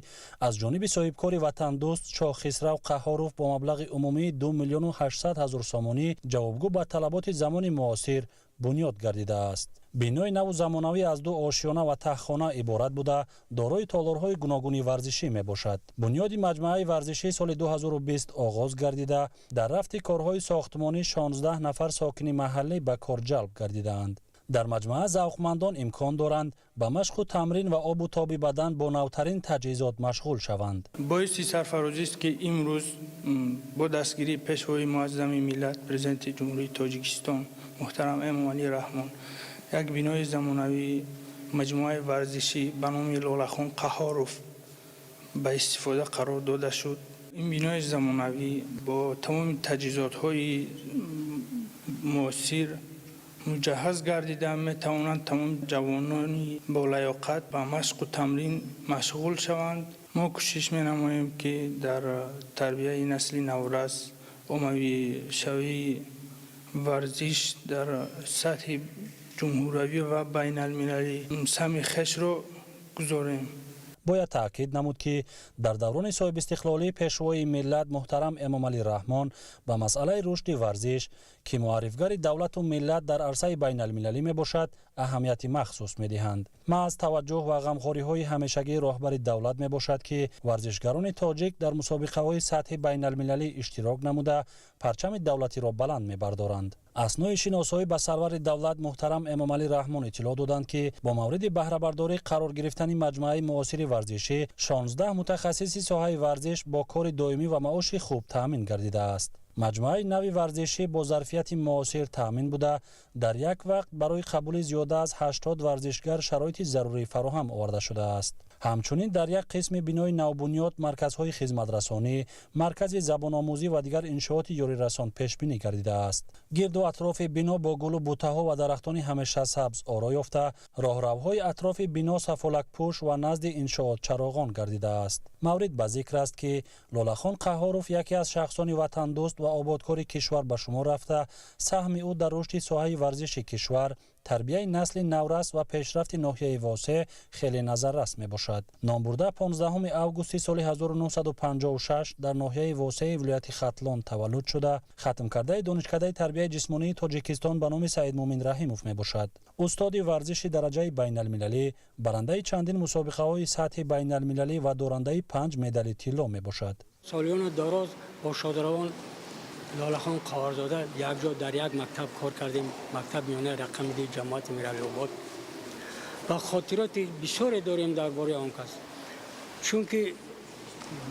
аз ҷониби соҳибкори ватандӯст Шоҳхисрав Қаҳҳоров бо маблағи умумии 2 800 000 сомонӣ ҷавобгӯ ба талаботи замони муосир бунёд гардидааст. Бинои наву замонавӣ аз ду ошёна ва таҳхона иборат буда, дорои толорҳои гуногуни варзишӣ мебошад. Бунёди маҷмӯаи варзишӣ соли 2020 оғоз гардида, дар рафти корҳои сохтмонӣ 16 нафар сокини маҳаллӣ ба кор ҷалб гардидаанд. Дар маҷмӯа завқмандон имкон доранд ба машқу тамрин ва обу тоби бадан бо навтарин таҷҳизот машғул шаванд. Боиси сарфарозист, ки имрӯз бо дастгирии Пешвои муаззами миллат, Президенти Ҷумҳурии Тоҷикистон муҳтарам Эмомалӣ Раҳмон як бинои замонавии маҷмӯаи варзишӣ ба номи Лолахон Қаҳҳоров ба истифода қарор дода шуд. Ин бинои замонавӣ бо тамоми таҷҳизотҳои муосир муҷаҳҳаз гардида, метавонанд тамоми ҷавонони болаёқат ба машқу тамрин машғул шаванд. Мо кӯшиш менамоем, ки дар тарбияи насли наврас, оммавишавии варзиш дар сатҳи ҷумҳуравӣ ва байналмилалӣ саҳми хешро гузорем. Бояд таъкид намуд, ки дар даврони соҳибистиқлолӣ Пешвои миллат муҳтарам Эмомалӣ Раҳмон ба масъалаи рушди варзиш, ки муаррифгари давлату миллат дар арсаи байналмилалӣ мебошад, аҳамияти махсус медиҳанд. Маҳз таваҷҷӯҳ ва ғамхориҳои ҳамешагии роҳбари давлат мебошад, ки варзишгарони тоҷик дар мусобиқаҳои сатҳи байналмилалӣ иштирок намуда, парчами давлатиро баланд мебардоранд. Аснои шиносоӣ ба сарвари давлат муҳтарам Эмомалӣ Раҳмон иттилоъ доданд, ки бо мавриди баҳрабардорӣ қарор гирифтани маҷмӯаи муосири варзишӣ 16 мутахассиси соҳаи варзиш бо кори доимӣ ва маоши хуб таъмин гардидааст. Маҷмӯаи нави варзишӣ бо зарфияти муосир таъмин буда, дар як вақт барои қабули зиёда аз 80 варзишгар шароити зарурӣ фароҳам оварда шудааст. Ҳамчунин дар як қисми бинои навбунёд марказҳои хизматрасонӣ, маркази забономӯзӣ ва дигар иншооти ёрирасон пешбинӣ гардидааст. Гирду атрофи бино бо гулу бутаҳо ва дарахтони ҳамешасабз оро ёфта, роҳравҳои атрофи бино сафолакпӯш ва назди иншоот чароғон гардидааст. Маврид ба зикр аст, ки Лолахон Қаҳҳоров яке аз шахсони ватандӯст ва ободкори кишвар ба шумор рафта, саҳми ӯ дар рушди соҳаи варзиши кишвар, тарбияи насли наврас ва пешрафти ноҳияи Восеъ хеле назаррас мебошад. Номбурда 15 августи соли 1956 дар ноҳияи Восеи вилояти Хатлон таваллуд шуда, хатмкардаи Донишкадаи тарбияи ҷисмонии Тоҷикистон ба номи Саидмумин Раҳимов мебошад. Устоди варзиши дараҷаи байналмилалӣ, барандаи чандин мусобиқаҳои сатҳи байналмилалӣ ва дорандаи 5 медали тилло мебошад. Солиёни дароз бо шодравон Лолахон Қаҳҳорзода якҷо дар як мактаб кор кардем, мактаб миёнаи рақами 2 ҷамоати Миралиобод, ва хотироти бисёре дорем дар бораи он кас, чунки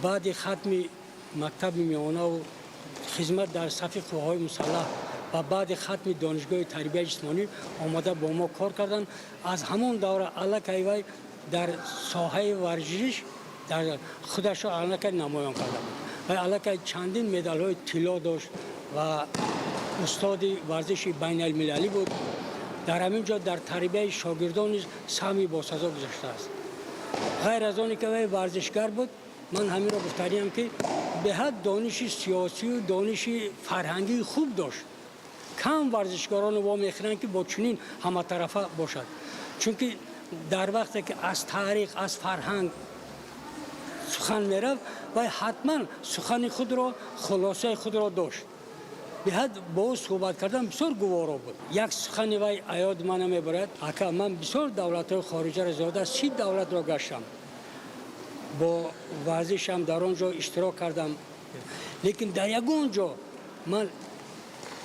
баъди хатми мактаби миёнаву хизмат дар сафи қувваҳои мусаллаҳ ва баъди хатми донишгоҳи тарбияи ҷисмонӣ омада бо мо кор карданд. Аз ҳамон давра аллакай вай дар соҳаи варзиш дар худашро аллакай намоён карда буд. Вай аллакай чандин медалҳои тилло дошт ва устоди варзиши байналмилалӣ буд. Дар ҳамин ҷо дар тарбияи шогирдон низ саҳми босазо гузоштааст. Ғайр аз оне ки вай варзишгар буд, ман ҳаминро гуфтаниям, ки беҳад дониши сиёсию дониши фарҳангии хуб дошт. Кам варзишгароно вомехӯранд, ки бо чунин ҳаматарафа бошад, чунки дар вақте ки аз таърих, аз фарҳанг сухан мерафт, вай ҳатман сухани худро, хулосаи худро дошт. Беҳад бо ӯ суҳбат кардан бисёр гуворо буд. Як сухани вай аёд ман намебарад: ака, ман бисёр давлатҳои хориҷаро, зиёда аз 30 давлатро гаштам, бо варзишам дар он ҷо иштирок кардам, лекин дар ягон ҷо ман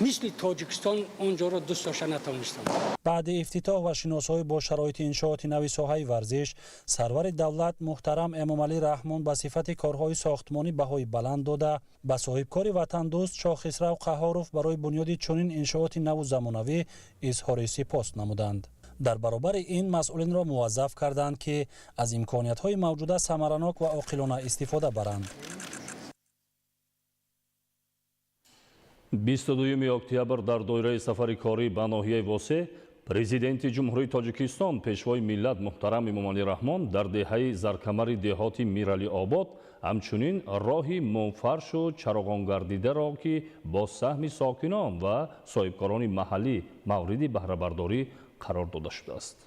мисли Тоҷикистон он ҷоро дӯст дошта натавонистам. Баъди ифтитоҳ ва шиносоӣ бо шароити иншооти нави соҳаи варзиш, сарвари давлат муҳтарам Эмомалӣ Раҳмон ба сифати корҳои сохтмонӣ баҳои баланд дода, ба соҳибкори ватандӯст Шохисрав Қаҳҳоров барои бунёди чунин иншооти наву замонавӣ изҳори сипос намуданд. Дар баробари ин масъулинро муваззаф карданд, ки аз имкониятҳои мавҷуда самаранок ва оқилона истифода баранд. 22 октябр дар доираи сафари корӣ ба ноҳияи Восе Президенти Ҷумҳурии Тоҷикистон, Пешвои миллат муҳтарам Эмомалӣ Раҳмон дар деҳаи Заркамари деҳоти Миралиобод ҳамчунин роҳи мунфаршу чароғонгардидаро, ки бо саҳми сокинон ва соҳибкорони маҳаллӣ мавриди баҳрабардорӣ қарор дода шудааст.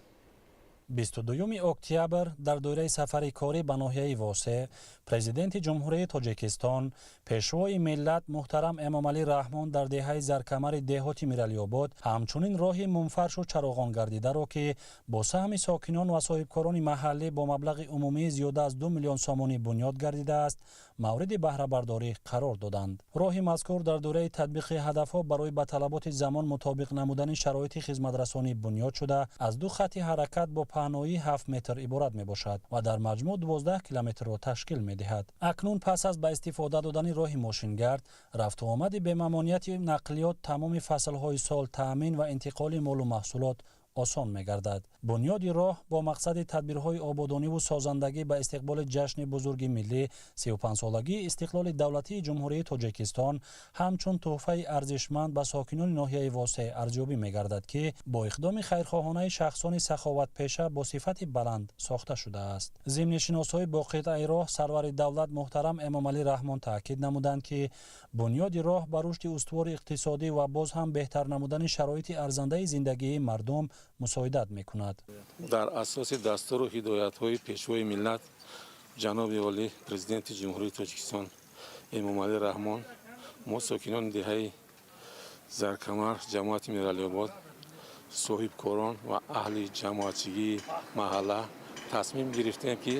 22 октябр дар доираи сафари корӣ ба ноҳияи Восе Президенти Ҷумҳурии Тоҷикистон, Пешвои миллат муҳтарам Эмомалӣ Раҳмон дар деҳаи Заркамари деҳоти Миралиобод ҳамчунин роҳи мунфаршу чароғонгардидаро, ки бо саҳми сокинон ва соҳибкорони маҳаллӣ бо маблағи умумии зиёда аз 2 миллион сомонӣ бунёд гардидааст, мавриди баҳрабардорӣ қарор доданд. Роҳи мазкур дар доираи татбиқи ҳадафҳо барои ба талаботи замон мутобиқ намудани шароити хизматрасонӣ бунёд шуда, аз ду хатти ҳаракат бо паҳноии 7 метр иборат мебошад ва дар маҷмӯъ 12 километрро ташкил медиҳад. Акнун пас аз ба истифода додани роҳи мошингард, рафту омади бемамонияти нақлиёт тамоми фаслҳои сол таъмин ва интиқоли молу маҳсулот осон мегардад. Бунёди роҳ бо мақсади тадбирҳои ободониву созандагӣ ба истиқболи ҷашни бузурги миллӣ, 35-солагии истиқлоли давлатии Ҷумҳурии Тоҷикистон, ҳамчун тӯҳфаи арзишманд ба сокинони ноҳияи Восе арзёбӣ мегардад, ки бо иқдоми хайрхоҳонаи шахсони саховатпеша бо сифати баланд сохта шудааст. Зимни шиносоӣ бо қитъаи роҳ сарвари давлат муҳтарам Эмомалӣ Раҳмон таъкид намуданд, ки бунёди роҳ ба рушди устувори иқтисодӣ ва боз ҳам беҳтар намудани шароити арзандаи зиндагии мардум мусоидат мекунад. Дар асоси дастуру ҳидоятҳои Пешвои миллат, ҷаноби олӣ, Президенти Ҷумҳурии Тоҷикистон Эмомалӣ Раҳмон, мо сокинони деҳаи Заркамар, ҷамоати Миралиобод, соҳибкорон ва аҳли ҷамоатчигии маҳалла тасмим гирифтем, ки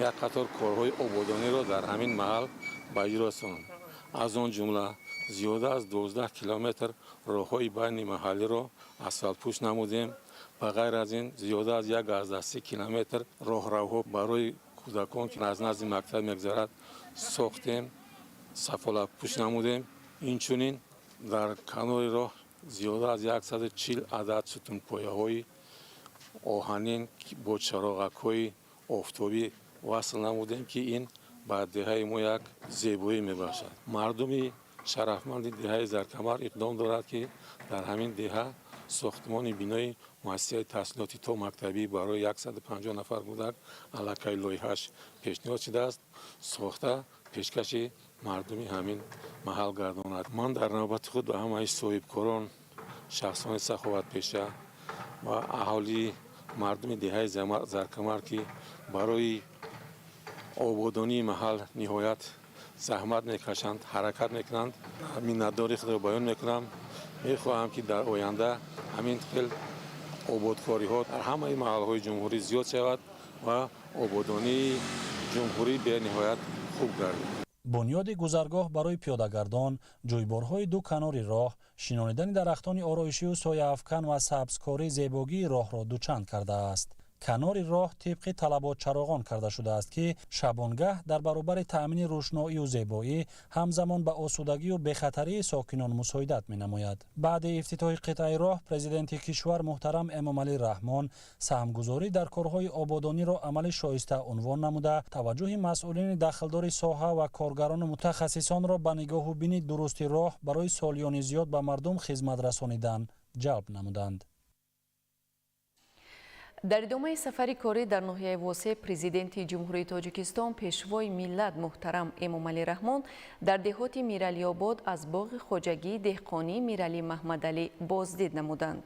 як қатор корҳои ободониро дар ҳамин маҳал ба иҷро расонем. Аз он ҷумла зиёда аз 12 километр роҳҳои байни маҳаллиро асфалтпӯш намудем. Ба ғайр аз ин зиёда аз 1,3 километр роҳравҳо барои кӯдакон, ки аз назди мактаб мегузарад, сохтем, сафолатпӯш намудем. Инчунин дар канори роҳ зиёда аз 140 адад сутунпояҳои оҳанин бо чароғакҳои офтобӣ васл намудем, ки ин ба деҳаи мо як зебоӣ мебахшад. Мардуми шарафманди деҳаи Заркамар иқдом дорад, ки дар ҳамин деҳа сохтмони бинои муассисаи таҳсилоти томактабӣ барои 150 нафар кӯдак аллакай лоиҳааш пешниҳод шудааст, сохта пешкаши мардуми ҳамин маҳал гардонад. Ман дар навбати худ ба ҳамаи соҳибкорон, шахсони саховатпеша ва аҳолии мардуми деҳаи Заркамар, ки барои ободонии маҳал ниҳоят заҳмат мекашанд, ҳаракат мекунанд, миннатдории худро баён мекунам. Мехоҳам, ки дар оянда ҳамин хел ободкориҳо дар ҳамаи маҳалҳои ҷумҳурӣ зиёд шавад ва ободонии ҷумҳурӣ бениҳоят хуб гардад. Бунёди гузаргоҳ барои пиёдагардон, ҷӯйборҳои ду канори роҳ, шинонидани дарахтони ороишию сояафкан ва сабзкорӣ зебогии роҳро дучанд кардааст. Канори роҳ тибқи талабот чароғон карда шудааст, ки шабонгаҳ дар баробари таъмини рӯшноию зебоӣ ҳамзамон ба осудагию бехатарии сокинон мусоидат менамояд. Баъди ифтитоҳи қитъаи роҳ Президенти кишвар муҳтарам Эмомалӣ Раҳмон саҳмгузорӣ дар корҳои ободониро амали шоиста унвон намуда, таваҷҷӯҳи масъулини дахлдори соҳа ва коргарону мутахассисонро ба нигоҳу бини дурусти роҳ барои солиёни зиёд ба мардум хизмат расонидан ҷалб намуданд. Дар идомаи сафари корӣ дар ноҳияи Восе Президенти Ҷумҳурии Тоҷикистон, Пешвои миллат муҳтарам Эмомалӣ Раҳмон дар деҳоти Миралиобод аз боғи хоҷагии деҳқонии Миралӣ Маҳмадалӣ боздид намуданд.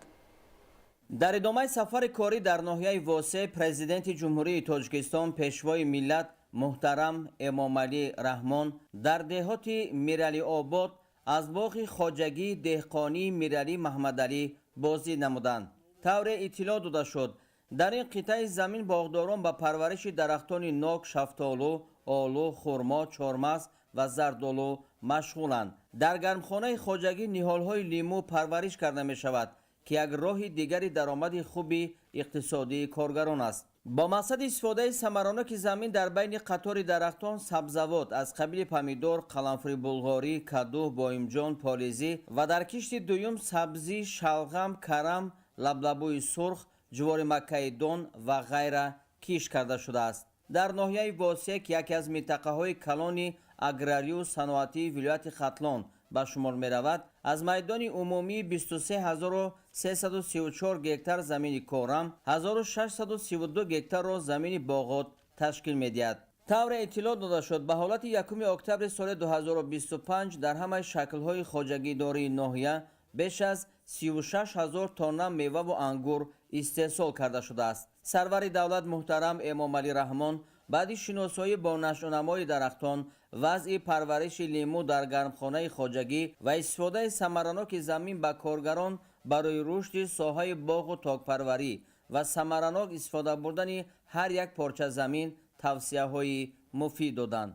Дар идомаи сафари корӣ дар ноҳияи Восе Президенти Ҷумҳурии Тоҷикистон, Пешвои миллат муҳтарам Эмомалӣ Раҳмон дар деҳоти Миралиобод Аз боғи хоҷагии деҳқонии Миралӣ Маҳмадалӣ боздид намуданд. Тавре иттилоъ дода шуд, дар ин қитъаи замин боғдорон ба парвариши дарахтони нок, шафтолу, олу, хурмо, чормағз ва зардолу машғуланд. Дар гармхонаи хоҷагӣ ниҳолҳои лимӯ парвариш карда мешавад, ки як роҳи дигари даромади хуби иқтисодии коргарон аст. Бо мақсади истифодаи самараноки замин дар байни қатори дарахтон сабзавот аз қабили помидор, қаламфури булғорӣ, каду, боимҷон, полизӣ ва дар кишти дуюм сабзӣ, шалғам, карам, лаблабӯи сурх, ҷувори маккаи дон ва ғайра кишт карда шудааст. Дар ноҳияи Восеъ, ки яке аз минтақаҳои калони аграрию саноатии вилояти Хатлон ба шумор меравад, аз майдони умумии 23 334 гектар замини корам 1632 гектарро замини боғот ташкил медиҳад. Тавре иттилоъ дода шуд, ба ҳолати 1 октябри соли 2025 дар ҳамаи шаклҳои хоҷагидории ноҳия беш аз 36 ҳазор тонна меваву ангур истеҳсол карда шудааст. Сарвари давлат муҳтарам Эмомалӣ Раҳмон баъди шиносоӣ бо нашъунамои дарахтон, вазъи парвариши лимӯ дар гармхонаи хоҷагӣ ва истифодаи самараноки замин ба коргарон барои рушди соҳаи боғу токпарварӣ ва самаранок истифода бурдани ҳар як порча замин тавсияҳои муфид доданд.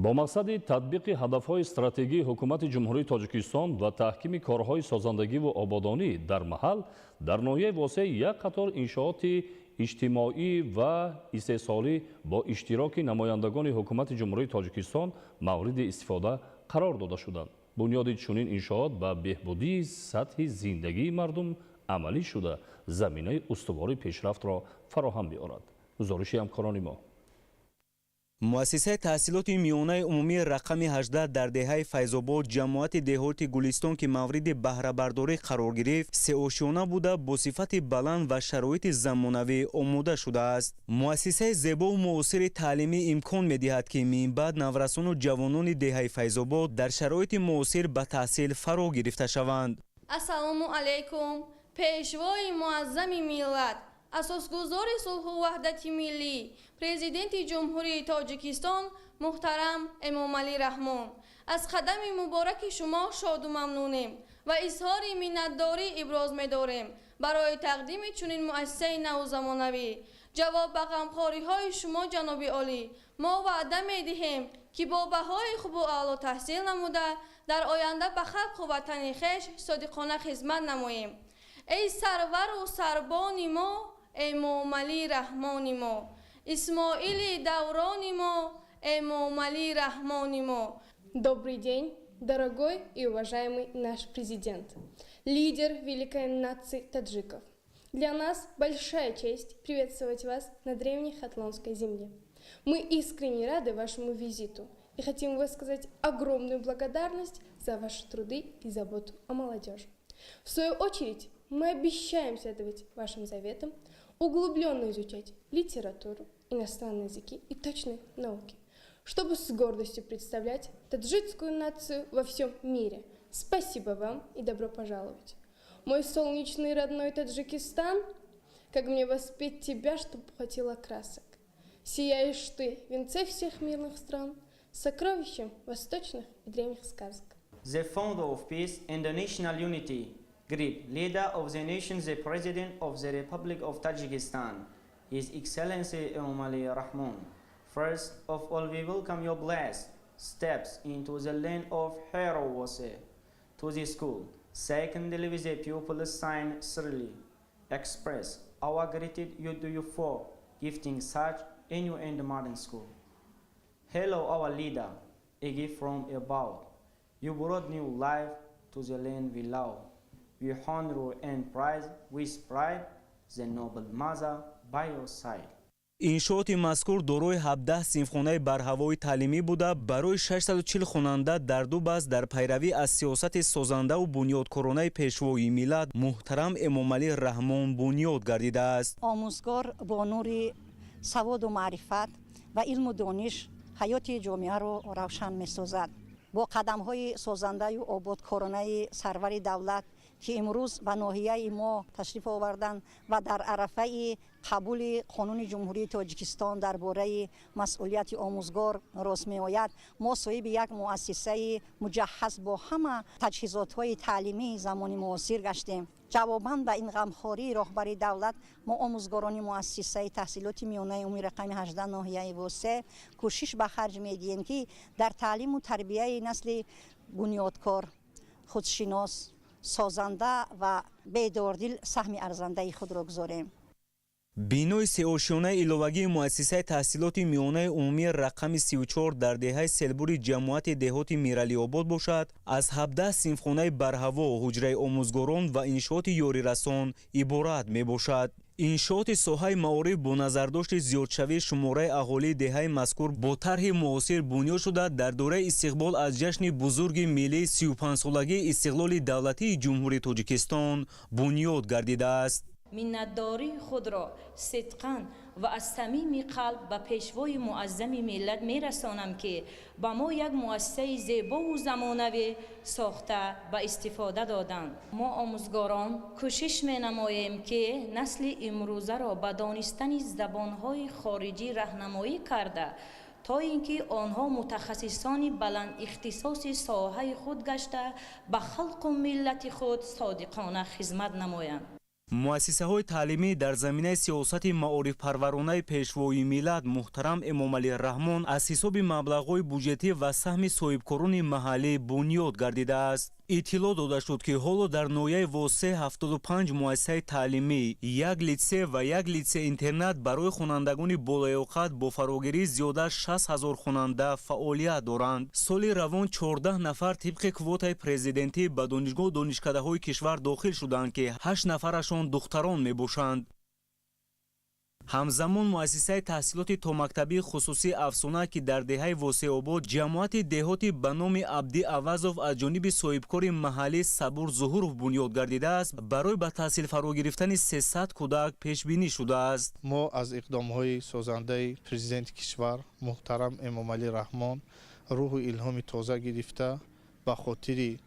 Бо мақсади татбиқи ҳадафҳои стратегии Ҳукумати Ҷумҳурии Тоҷикистон ва таҳкими корҳои созандагиву ободонӣ дар маҳал, дар ноҳияи Восеъ як қатор иншооти иҷтимоӣ ва истеҳсолӣ бо иштироки намояндагони Ҳукумати Ҷумҳурии Тоҷикистон мавриди истифода қарор дода шуданд. Бунёди чунин иншоот ба беҳбудии сатҳи зиндагии мардум амалӣ шуда, заминаи устувори пешрафтро фароҳам меорад. Гузориши ҳамкорони мо. Муассисаи таҳсилоти миёнаи умумии рақами 18 дар деҳаи Файзобод, ҷамоати деҳоти Гулистон, ки мавриди баҳрабардорӣ қарор гирифт, сеошёна буда, бо сифати баланд ва шароити замонавӣ омода шудааст. Муассисаи зебову муосири таълимӣ имкон медиҳад, ки минбаъд наврасону ҷавонони деҳаи Файзобод дар шароити муосир ба таҳсил фаро гирифта шаванд. Ассалому алайкум, Пешвои муаззами миллат, асосгузори сулҳу ваҳдати миллӣ, Президенти Ҷумҳурии Тоҷикистон муҳтарам Эмомалӣ Раҳмон! Аз қадами мубораки шумо шоду мамнунем ва изҳори миннатдорӣ иброз медорем барои тақдими чунин муассисаи наву замонавӣ. Ҷавоб ба ғамхориҳои шумо, ҷаноби олӣ, мо ваъда медиҳем, ки бо баҳои хубу аъло таҳсил намуда, дар оянда ба халқу ватани хеш содиқона хизмат намоем. Эй сарвару сарбони мо, Эмомалӣ Раҳмони мо, Исмоили даврони мо, Эмомалӣ Раҳмони мо. Добрый день, дорогой и уважаемый наш президент, лидер великой нации таджиков. Для нас большая честь приветствовать вас на древней Хатлонской земле. Мы искренне рады вашему визиту и хотим высказать огромную благодарность за ваши труды и заботу о молодежи. В свою очередь, мы обещаем следовать вашим заветам, углубленно изучать литературу, иностранные языки и точные науки, чтобы с гордостью представлять таджикскую нацию во всем мире. Спасибо вам и добро пожаловать. Мой солнечный родной Таджикистан, как мне воспеть тебя, чтоб хватило красок. Сияешь ты в венце всех мирных стран, сокровищем восточных и древних сказок. The founder of peace and the national unity, great leader of the nation, the President of the Republic of Tajikistan, His Excellency Emomali Rahmon. First of all, we welcome your blessed steps into the land of Hero Wase, to the school. Secondly, we the pupils sincerely express our gratitude to you for gifting such a new and modern school. Hello, our leader, a gift from above. You brought new life to the land we love. We honor and prize with pride the noble mother by your side. Иншооти мазкур дорои 17 синфхонаи барҳавои таълимӣ буда, барои 640 хонанда дар ду баст дар пайравӣ аз сиёсати созандаву бунёдкоронаи Пешвои миллат муҳтарам Эмомалӣ Раҳмон бунёд гардидааст. Омӯзгор бо нури саводу маърифат ва илму дониш ҳаёти ҷомеаро равшан месозад. Бо қадамҳои созандаю ободкоронаи сарвари давлат, ки имрӯз ба ноҳияи мо ташриф оварданд ва дар арафаи Қабули Қонуни Ҷумҳурии Тоҷикистон дар бораи масъулияти омӯзгор рост меояд, мо соҳиби як муассисаи муҷаҳҳаз бо ҳама таҷҳизотҳои таълимии замони муосир гаштем. Ҷавобан ба ин ғамхории роҳбари давлат, мо, омӯзгорони муассисаи таҳсилоти миёнаи умумии рақами 18 ноҳияи Восе, кӯшиш ба харҷ медиҳем, ки дар таълиму тарбияи насли бунёдкор, худшинос, созанда ва бедордил саҳми арзандаи худро гузорем. Бинои сеошёнаи иловагии муассисаи таҳсилоти миёнаи умумии рақами 34 дар деҳаи Селбури ҷамоати деҳоти Миралиобод бошад, аз 17 синфхонаи барҳаво, ҳуҷраи омӯзгорон ва иншооти ёрирасон иборат мебошад. Иншооти соҳаи маориф бо назардошти зиёдшавии шумораи аҳолии деҳаи мазкур бо тарҳи муосир бунёд шуда, дар доираи истиқбол аз ҷашни бузурги миллии 35-солагии истиқлоли давлатии Ҷумҳурии Тоҷикистон бунёд гардидааст. Миннатдории худро сидқан ва аз самими қалб ба Пешвои Муаззами миллат мерасонам, ки ба мо як муассисаи зебову замонавӣ сохта ба истифода доданд. Мо, омӯзгорон, кӯшиш менамоем, ки насли имрӯзаро ба донистани забонҳои хориҷӣ раҳнамоӣ карда, то ин ки онҳо мутахассисони баландихтисоси соҳаи худ гашта, ба халқу миллати худ содиқона хизмат намоянд. Муассисаҳои таълимӣ дар заминаи сиёсати маорифпарваронаи Пешвои миллат муҳтарам Эмомалӣ Раҳмон аз ҳисоби маблағҳои буҷетӣ ва саҳми соҳибкорони маҳаллӣ бунёд гардидааст. Иттилоъ дода шуд, ки ҳоло дар ноҳияи Восе 75 муассисаи таълимӣ, як литсей ва як литсей-интернат барои хонандагони болаёқат бо фарогирии зиёда аз 60 ҳазор хонанда фаъолият доранд. Соли равон 14 нафар тибқи квотаи президентӣ ба донишгоҳу донишкадаҳои кишвар дохил шуданд, ки ҳашт нафарашон духтарон мебошанд. Ҳамзамон муассисаи таҳсилоти томактабии хусусии «Афсона», ки дар деҳаи Восеобод, ҷамоати деҳоти ба номи Абдӣ Авазов аз ҷониби соҳибкори маҳаллӣ Сабур Зуҳуров бунёд гардидааст, барои ба таҳсил фаро гирифтани 300 кӯдак пешбинӣ шудааст. Мо аз иқдомҳои созандаи Президенти кишвар муҳтарам Эмомалӣ Раҳмон рӯҳу илҳоми тоза гирифта, ба хотири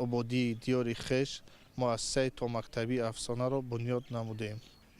ободии диёри хеш муассисаи томактабии «Афсонаро» бунёд намудем.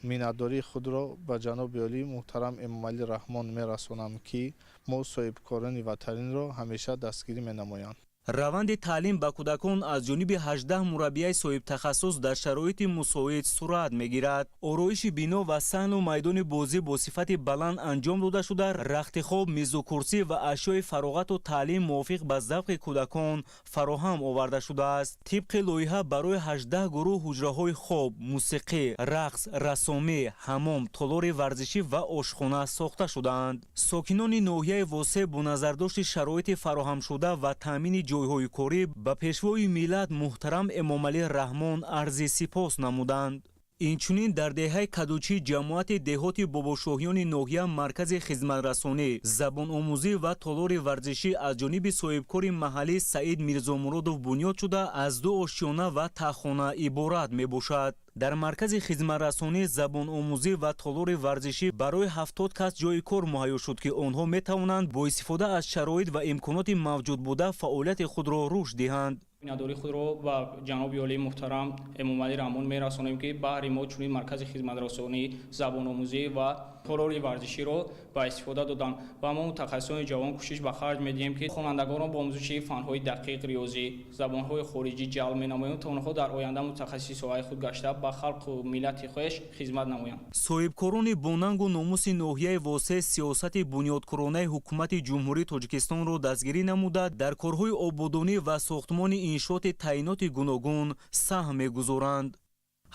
Миннатдории худро ба ҷаноби олӣ муҳтарам Эмомалӣ Раҳмон мерасонам, ки мо соҳибкорони ватаниро ҳамеша дастгирӣ менамоянд. Раванди таълим ба кӯдакон аз ҷониби 18 мураббияи соҳибтахассус дар шароити мусоид сурат мегирад. Ороиши бино ва саҳну майдони бозӣ бо сифати баланд анҷом дода шуда, рахти хоб, мизу курсӣ ва ашёи фароғату таълим мувофиқ ба завқи кӯдакон фароҳам оварда шудааст. Тибқи лоиҳа барои 18 гурӯҳ ҳуҷраҳои хоб, мусиқӣ, рақс, рассомӣ, ҳамом, толори варзишӣ ва ошхона сохта шудаанд. Сокинони ноҳияи Восе бо назардошти шароити фароҳамшуда ва таъмини ҷойҳои корӣ ба Пешвои миллат муҳтарам Эмомалӣ Раҳмон арзи сипос намуданд. Инчунин дар деҳаи Кадучӣ, ҷамоати деҳоти Бобошоҳиёни ноҳия, маркази хизматрасонӣ, забономӯзӣ ва толори варзишӣ аз ҷониби соҳибкори маҳаллӣ Саид Мирзомуродов бунёд шуда, аз ду ошёна ва таҳхона иборат мебошад. Дар маркази хизматрасонӣ, забономӯзӣ ва толори варзишӣ барои 70 кас ҷойи кор муҳайё шуд, ки онҳо метавонанд бо истифода аз шароит ва имконоти мавҷудбуда фаъолияти худро рушд диҳанд. Миннатдории худро ба ҷаноби олии муҳтарам Эмомалӣ Раҳмон мерасонем, ки баҳри мо чунин маркази хизматрасонӣ, забономӯзӣ ва толори варзиширо ба истифода доданд ва мо, мутахассисони ҷавон, кӯшиш ба харҷ медиҳем, ки хонандагонро бо омӯзиши фанҳои дақиқ, риёзӣ, забонҳои хориҷӣ ҷалб менамоем, то онҳо дар оянда мутахассиси соҳаи худ гашта, ба халқу миллати хеш хизмат намоянд. Соҳибкорони бонангу номуси ноҳияи Восе сиёсати бунёдкоронаи ҳукумати Ҷумҳурии Тоҷикистонро дастгирӣ намуда, дар корҳои ободонӣ ва сохтмони иншооти таъиноти гуногун саҳм мегузоранд.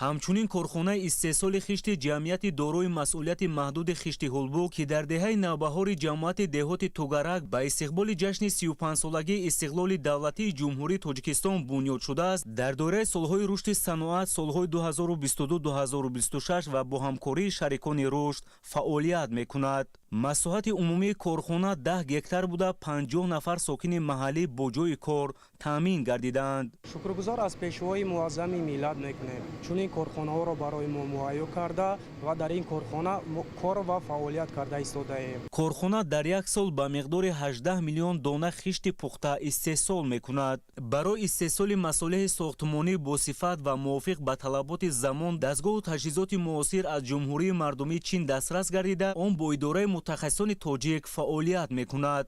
Ҳамчунин корхонаи истеҳсоли хишти ҷамъияти дорои масъулияти маҳдуди «Хишти Ҳулбук», ки дар деҳаи Навбаҳори ҷамоати деҳоти Тугарак ба истиқболи ҷашни 35-солагии истиқлоли давлатии Ҷумҳурии Тоҷикистон бунёд шудааст, дар доираи солҳои рушди саноат солҳои 2022-2026 ва бо ҳамкории шарикони рушд фаъолият мекунад. Масоҳати умумии корхона 10 гектар буда, 50 нафар сокини маҳаллӣ бо ҷойи кор таъмин гардиданд. Шукргузор аз Пешвои Муаззами миллат мекунем, чунин корхонаҳоро барои мо муҳайё карда ва дар ин корхона кор ва фаъолият карда истодаем. Корхона дар як сол ба миқдори 18 миллион дона хишти пухта истеҳсол мекунад. Барои истеҳсоли масолеҳи сохтмонӣ бо сифат ва мувофиқ ба талаботи замон дастгоҳу таҷҳизоти муосир аз Ҷумҳурии Мардумии Чин дастрас гардида, он бо идораи мутахассисони тоҷик фаъолият мекунад.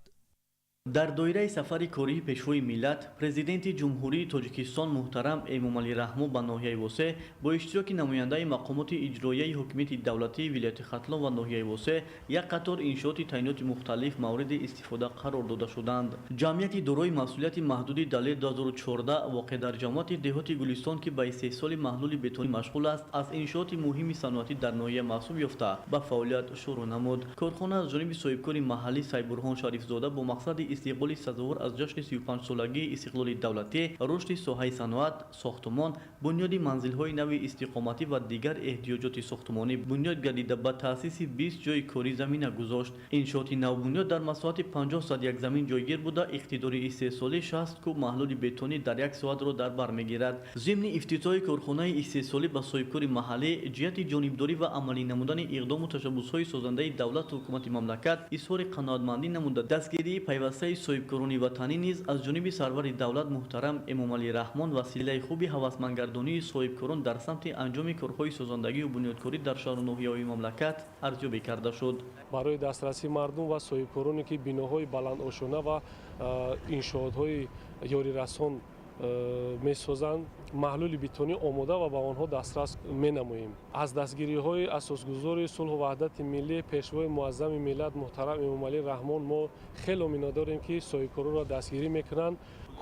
Дар доираи сафари кории Пешвои миллат, Президенти Ҷумҳурии Тоҷикистон муҳтарам Эмомалӣ Раҳмон ба ноҳияи Восе бо иштироки намояндаи мақомоти иҷроияи ҳокимияти давлатии вилояти Хатлон ва ноҳияи Восе як қатор иншооти таъиноти мухталиф мавриди истифода қарор дода шуданд. Ҷамъияти дорои масъулияти маҳдуди Далер 2014 воқеъ дар ҷамоати деҳоти Гулистон, ки ба истеҳсоли маҳлули бетонӣ машғул аст, аз иншооти муҳими саноатӣ дар ноҳия маҳсуб ёфта, ба фаъолият шурӯъ намуд. Корхона аз ҷониби соҳибкори маҳаллӣ Сайбурҳон Шарифзода бо мақсади истиқболи сазовор аз ҷашни 35-солагии истиқлоли давлатӣ, рушди соҳаи саноат, сохтумон, бунёди манзилҳои нави истиқоматӣ ва дигар эҳтиёҷоти сохтумонӣ бунёд гардида, ба таъсиси 20 ҷойи корӣ замина гузошт. Иншооти навбунёд дар масоҳати 50 як замин ҷойгир буда, иқтидори истеҳсолӣ 60 куб маҳлули бетонӣ дар як соатро дар бар мегирад. Зимни ифтитоҳи корхонаи истеҳсолӣ ба соҳибкори маҳаллӣ ҷиҳати ҷонибдорӣ ва амалӣ намудани иқдому ташаббусҳои созандаи давлату ҳукумати мамлакат изҳори қаноатмандӣ намуда, дастгирии пайвастаи соҳибкорони ватанӣ низ аз ҷониби сарвари давлат муҳтарам Эмомалӣ Раҳмон василаи хуби ҳавасмандгардонии соҳибкорон дар самти анҷоми корҳои созандагию бунёдкорӣ дар шаҳру ноҳияҳои мамлакат арзёбӣ карда шуд. Барои дастрасии мардум ва соҳибкороне, ки биноҳои баландошёна ва иншоотҳои ёрирасон месозанд, маҳлули бетонӣ омода ва ба онҳо дастрас менамоем. Аз дастгириҳои асосгузори сулҳу ваҳдати миллӣ, Пешвои Муаззами миллат муҳтарам Эмомалӣ Раҳмон мо хело миннатдорем, ки соҳибкоронро дастгирӣ мекунанд.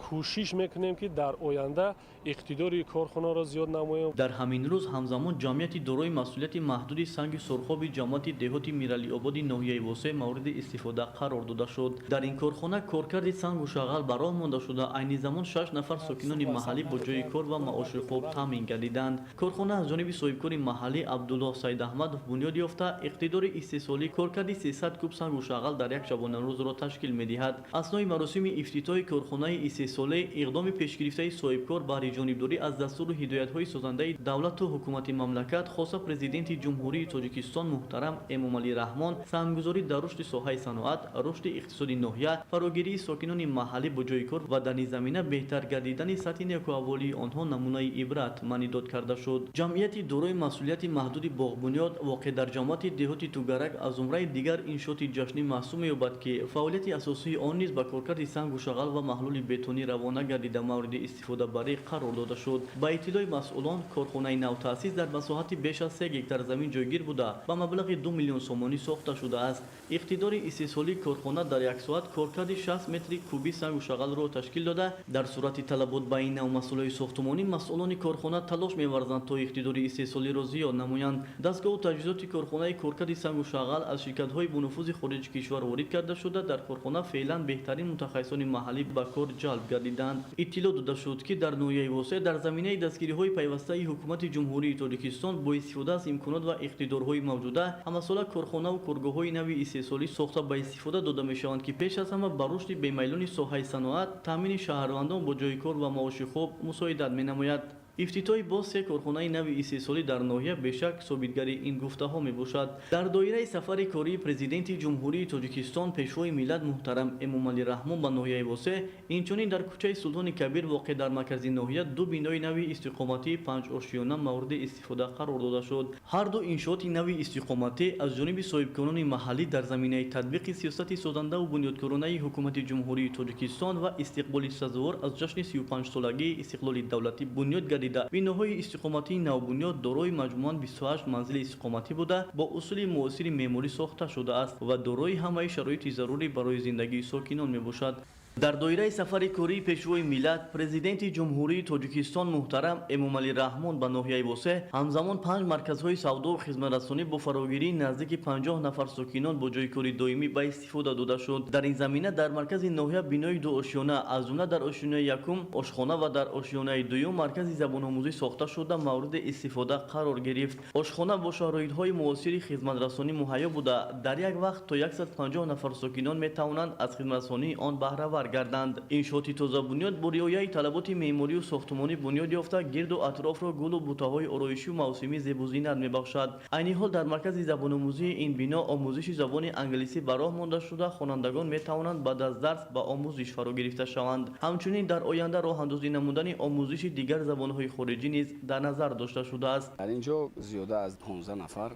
Кӯшиш мекунем, ки дар оянда иқтидори корхонаро зиёд намоем. Дар ҳамин рӯз ҳамзамон ҷамъияти дорои масъулияти маҳдуди Санги Сурхоби ҷамоати деҳоти Миралиободи ноҳияи Восе мавриди истифода қарор дода шуд. Дар ин корхона коркарди сангу шағал ба роҳ монда шуда, айни замон шаш нафар сокинони маҳаллӣ бо ҷойи кор ва маоши хуб таъмин гардиданд. Корхона аз ҷониби соҳибкори маҳаллӣ Абдуллоҳ Саидаҳмадов бунёд ёфта, иқтидори истеҳсолии коркарди 300 куб сангу шағал дар як шабонарӯзро ташкил медиҳад. Аснои маросими ифтитоҳи корхонаи истеҳсолӣ иқдоми пешгирифтаи соҳибкор баҳри ҷонибдорӣ аз дастуру ҳидоятҳои созандаи давлату ҳукумати мамлакат, хоса Президенти Ҷумҳурии Тоҷикистон муҳтарам Эмомалӣ Раҳмон, саҳмгузорӣ дар рушди соҳаи саноат, рушди иқтисоди ноҳия, фарогирии сокинони маҳаллӣ бо ҷойи кор ва дар ин замина беҳтар гардидани сатҳи некуаҳволии онҳо намунаи ибрат маънидод карда шуд. Ҷамъияти дорои масъулияти маҳдуди Боғбунёд воқеъ дар ҷамоати деҳоти Тугарак аз зумраи дигар иншооти ҷашнӣ маҳсуб меёбад, ки фаъолияти асосии он низ ба коркарди сангу шағал ва маҳлули бетонӣ равона гардида, мавриди истифодабарӣ қарор дода шуд. Ба иттилои масъулон, корхонаи навтаъсис дар масоҳати беш аз 3 гектар замин ҷойгир буда, ба маблағи 2 миллион сомонӣ сохта шудааст. Иқтидори истеҳсолии корхона дар як соат коркарди 60 метри куби сангу шағалро ташкил дода, дар сурати талабот ба ин нав масолеҳи сохтумонӣ масъулони корхона талош меварзанд, то иқтидори истеҳсолиро зиёд намоянд. Дастгоҳу таҷҳизоти корхонаи коркарди сангу шағал аз ширкатҳои бонуфузи хориҷи кишвар ворид карда шуда, дар корхона феълан беҳтарин мутахассисони маҳаллӣ ба кор ҷалб гардиданд. Иттилоъ дода шуд, ки дар ноҳияи Восе дар заминаи дастгириҳои пайвастаи ҳукумати Ҷумҳурии Тоҷикистон бо истифода аз имконот ва иқтидорҳои мавҷуда ҳамасола корхонаву коргоҳҳои нави истеҳсолӣ сохта ба истифода дода мешаванд, ки пеш аз ҳама ба рушди бемайлони соҳаи саноат, таъмини шаҳрвандон бо ҷойи кор ва маоши хуб мусоидат менамояд. Ифтитоҳи боз се корхонаи нави истеҳсолӣ дар ноҳия бешак собитгари ин гуфтаҳо мебошад. Дар доираи сафари кории Президенти Ҷумҳурии Тоҷикистон, Пешвои миллат муҳтарам Эмомалӣ Раҳмон ба ноҳияи Восе, инчунин дар кӯчаи Султони Кабир воқеъ дар маркази ноҳия ду бинои нави истиқоматии панҷошёна мавриди истифода қарор дода шуд. Ҳар ду иншооти нави истиқоматӣ аз ҷониби соҳибкорони маҳаллӣ дар заминаи татбиқи сиёсати созандаву бунёдкоронаи ҳукумати Ҷумҳурии Тоҷикистон ва истиқболи сазовор аз ҷашни 35-солагии истиқлоли давлатӣ бунёд гардида, биноҳои истиқоматии навбунёд дорои маҷмӯан 28 манзили истиқоматӣ буда, бо усули муосири меъморӣ сохта шудааст ва дорои ҳамаи шароити зарурӣ барои зиндагии сокинон мебошад. Дар доираи сафари кории Пешвои миллат, Президенти Ҷумҳурии Тоҷикистон муҳтарам Эмомалӣ Раҳмон ба ноҳияи Восе, ҳамзамон панҷ марказҳои савдову хизматрасонӣ бо фарогирии наздики 50 нафар сокинон бо ҷойи кори доимӣ ба истифода дода шуд. Дар ин замина дар маркази ноҳия бинои дуошёна, аз ҷумла дар ошёнаи якум ошхона ва дар ошёнаи дуюм маркази забономӯзӣ сохта шуда мавриди истифода қарор гирифт. Ошхона бо шароитҳои муосири хизматрасонӣ муҳайё буда, дар як вақт то 150 нафар сокинон метавонанд аз хизматрасонии он баҳравар гарданд. Иншооти тозабунёд бо риояи талаботи меъморию сохтумонӣ бунёд ёфта, гирду атрофро гулу бутаҳои ороишию мавсимӣ зебузинат мебахшад. Айни ҳол дар маркази забономӯзии ин бино омӯзиши забони англисӣ ба роҳ монда шуда, хонандагон метавонанд баъд аз дарс ба омӯзиш фаро гирифта шаванд. Ҳамчунин дар оянда роҳандозӣ намудани омӯзиши дигар забонҳои хориҷӣ низ дар назар дошта шудааст. Дар ин ҷо зиёда аз 15 нафар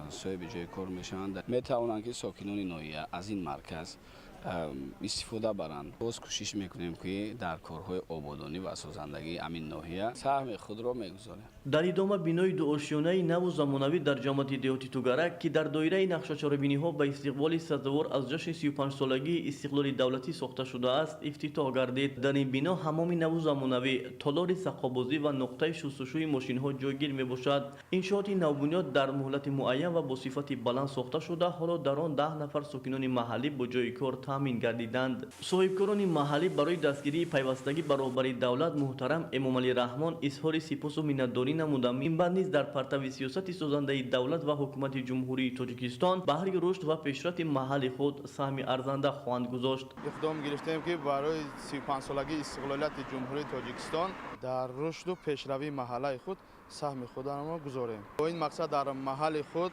соҳиби ҷои кор мешаванд. Метавонанд, ки сокинони ноҳия аз ин марказ истифода баранд. Боз кӯшиш мекунем, ки дар корҳои ободонӣ ва созандагии ҳамин ноҳия саҳми худро мегузорем. Дар идома бинои дуошёнаи наву замонавӣ дар ҷамоати деҳоти Тугарак, ки дар доираи нақшачорабиниҳо ба истиқболи сазовор аз ҷашни 35-солагии истиқлоли давлатӣ сохта шудааст, ифтитоҳ гардид. Дар ин бино ҳаммоми наву замонавӣ, толори саққобозӣ ва нуқтаи шустушӯи мошинҳо ҷойгир мебошад. Иншооти навбунёд дар муҳлати муайян ва бо сифати баланд сохта шуда, ҳоло дар он 10 нафар сокинони маҳаллӣ бо ҷойи кор таъмин гардиданд. Соҳибкорони маҳаллӣ барои дастгирии пайвастагӣ ба роҳбари давлат муҳтарам Эмомалӣ Раҳмон изҳори сипосу миннатдорӣ намуданд. Минбаъд низ дар партави сиёсати созандаи давлат ва ҳукумати Ҷумҳурии Тоҷикистон баҳри рушд ва пешрафти маҳалли худ саҳми арзанда хоҳанд гузошт. Иқдом гирифтем, ки барои 35-солагии истиқлолияти Ҷумҳурии Тоҷикистон дар рушду пешравии маҳаллаи худ саҳми худамро гузорем. Бо ин мақсад дар маҳалли худ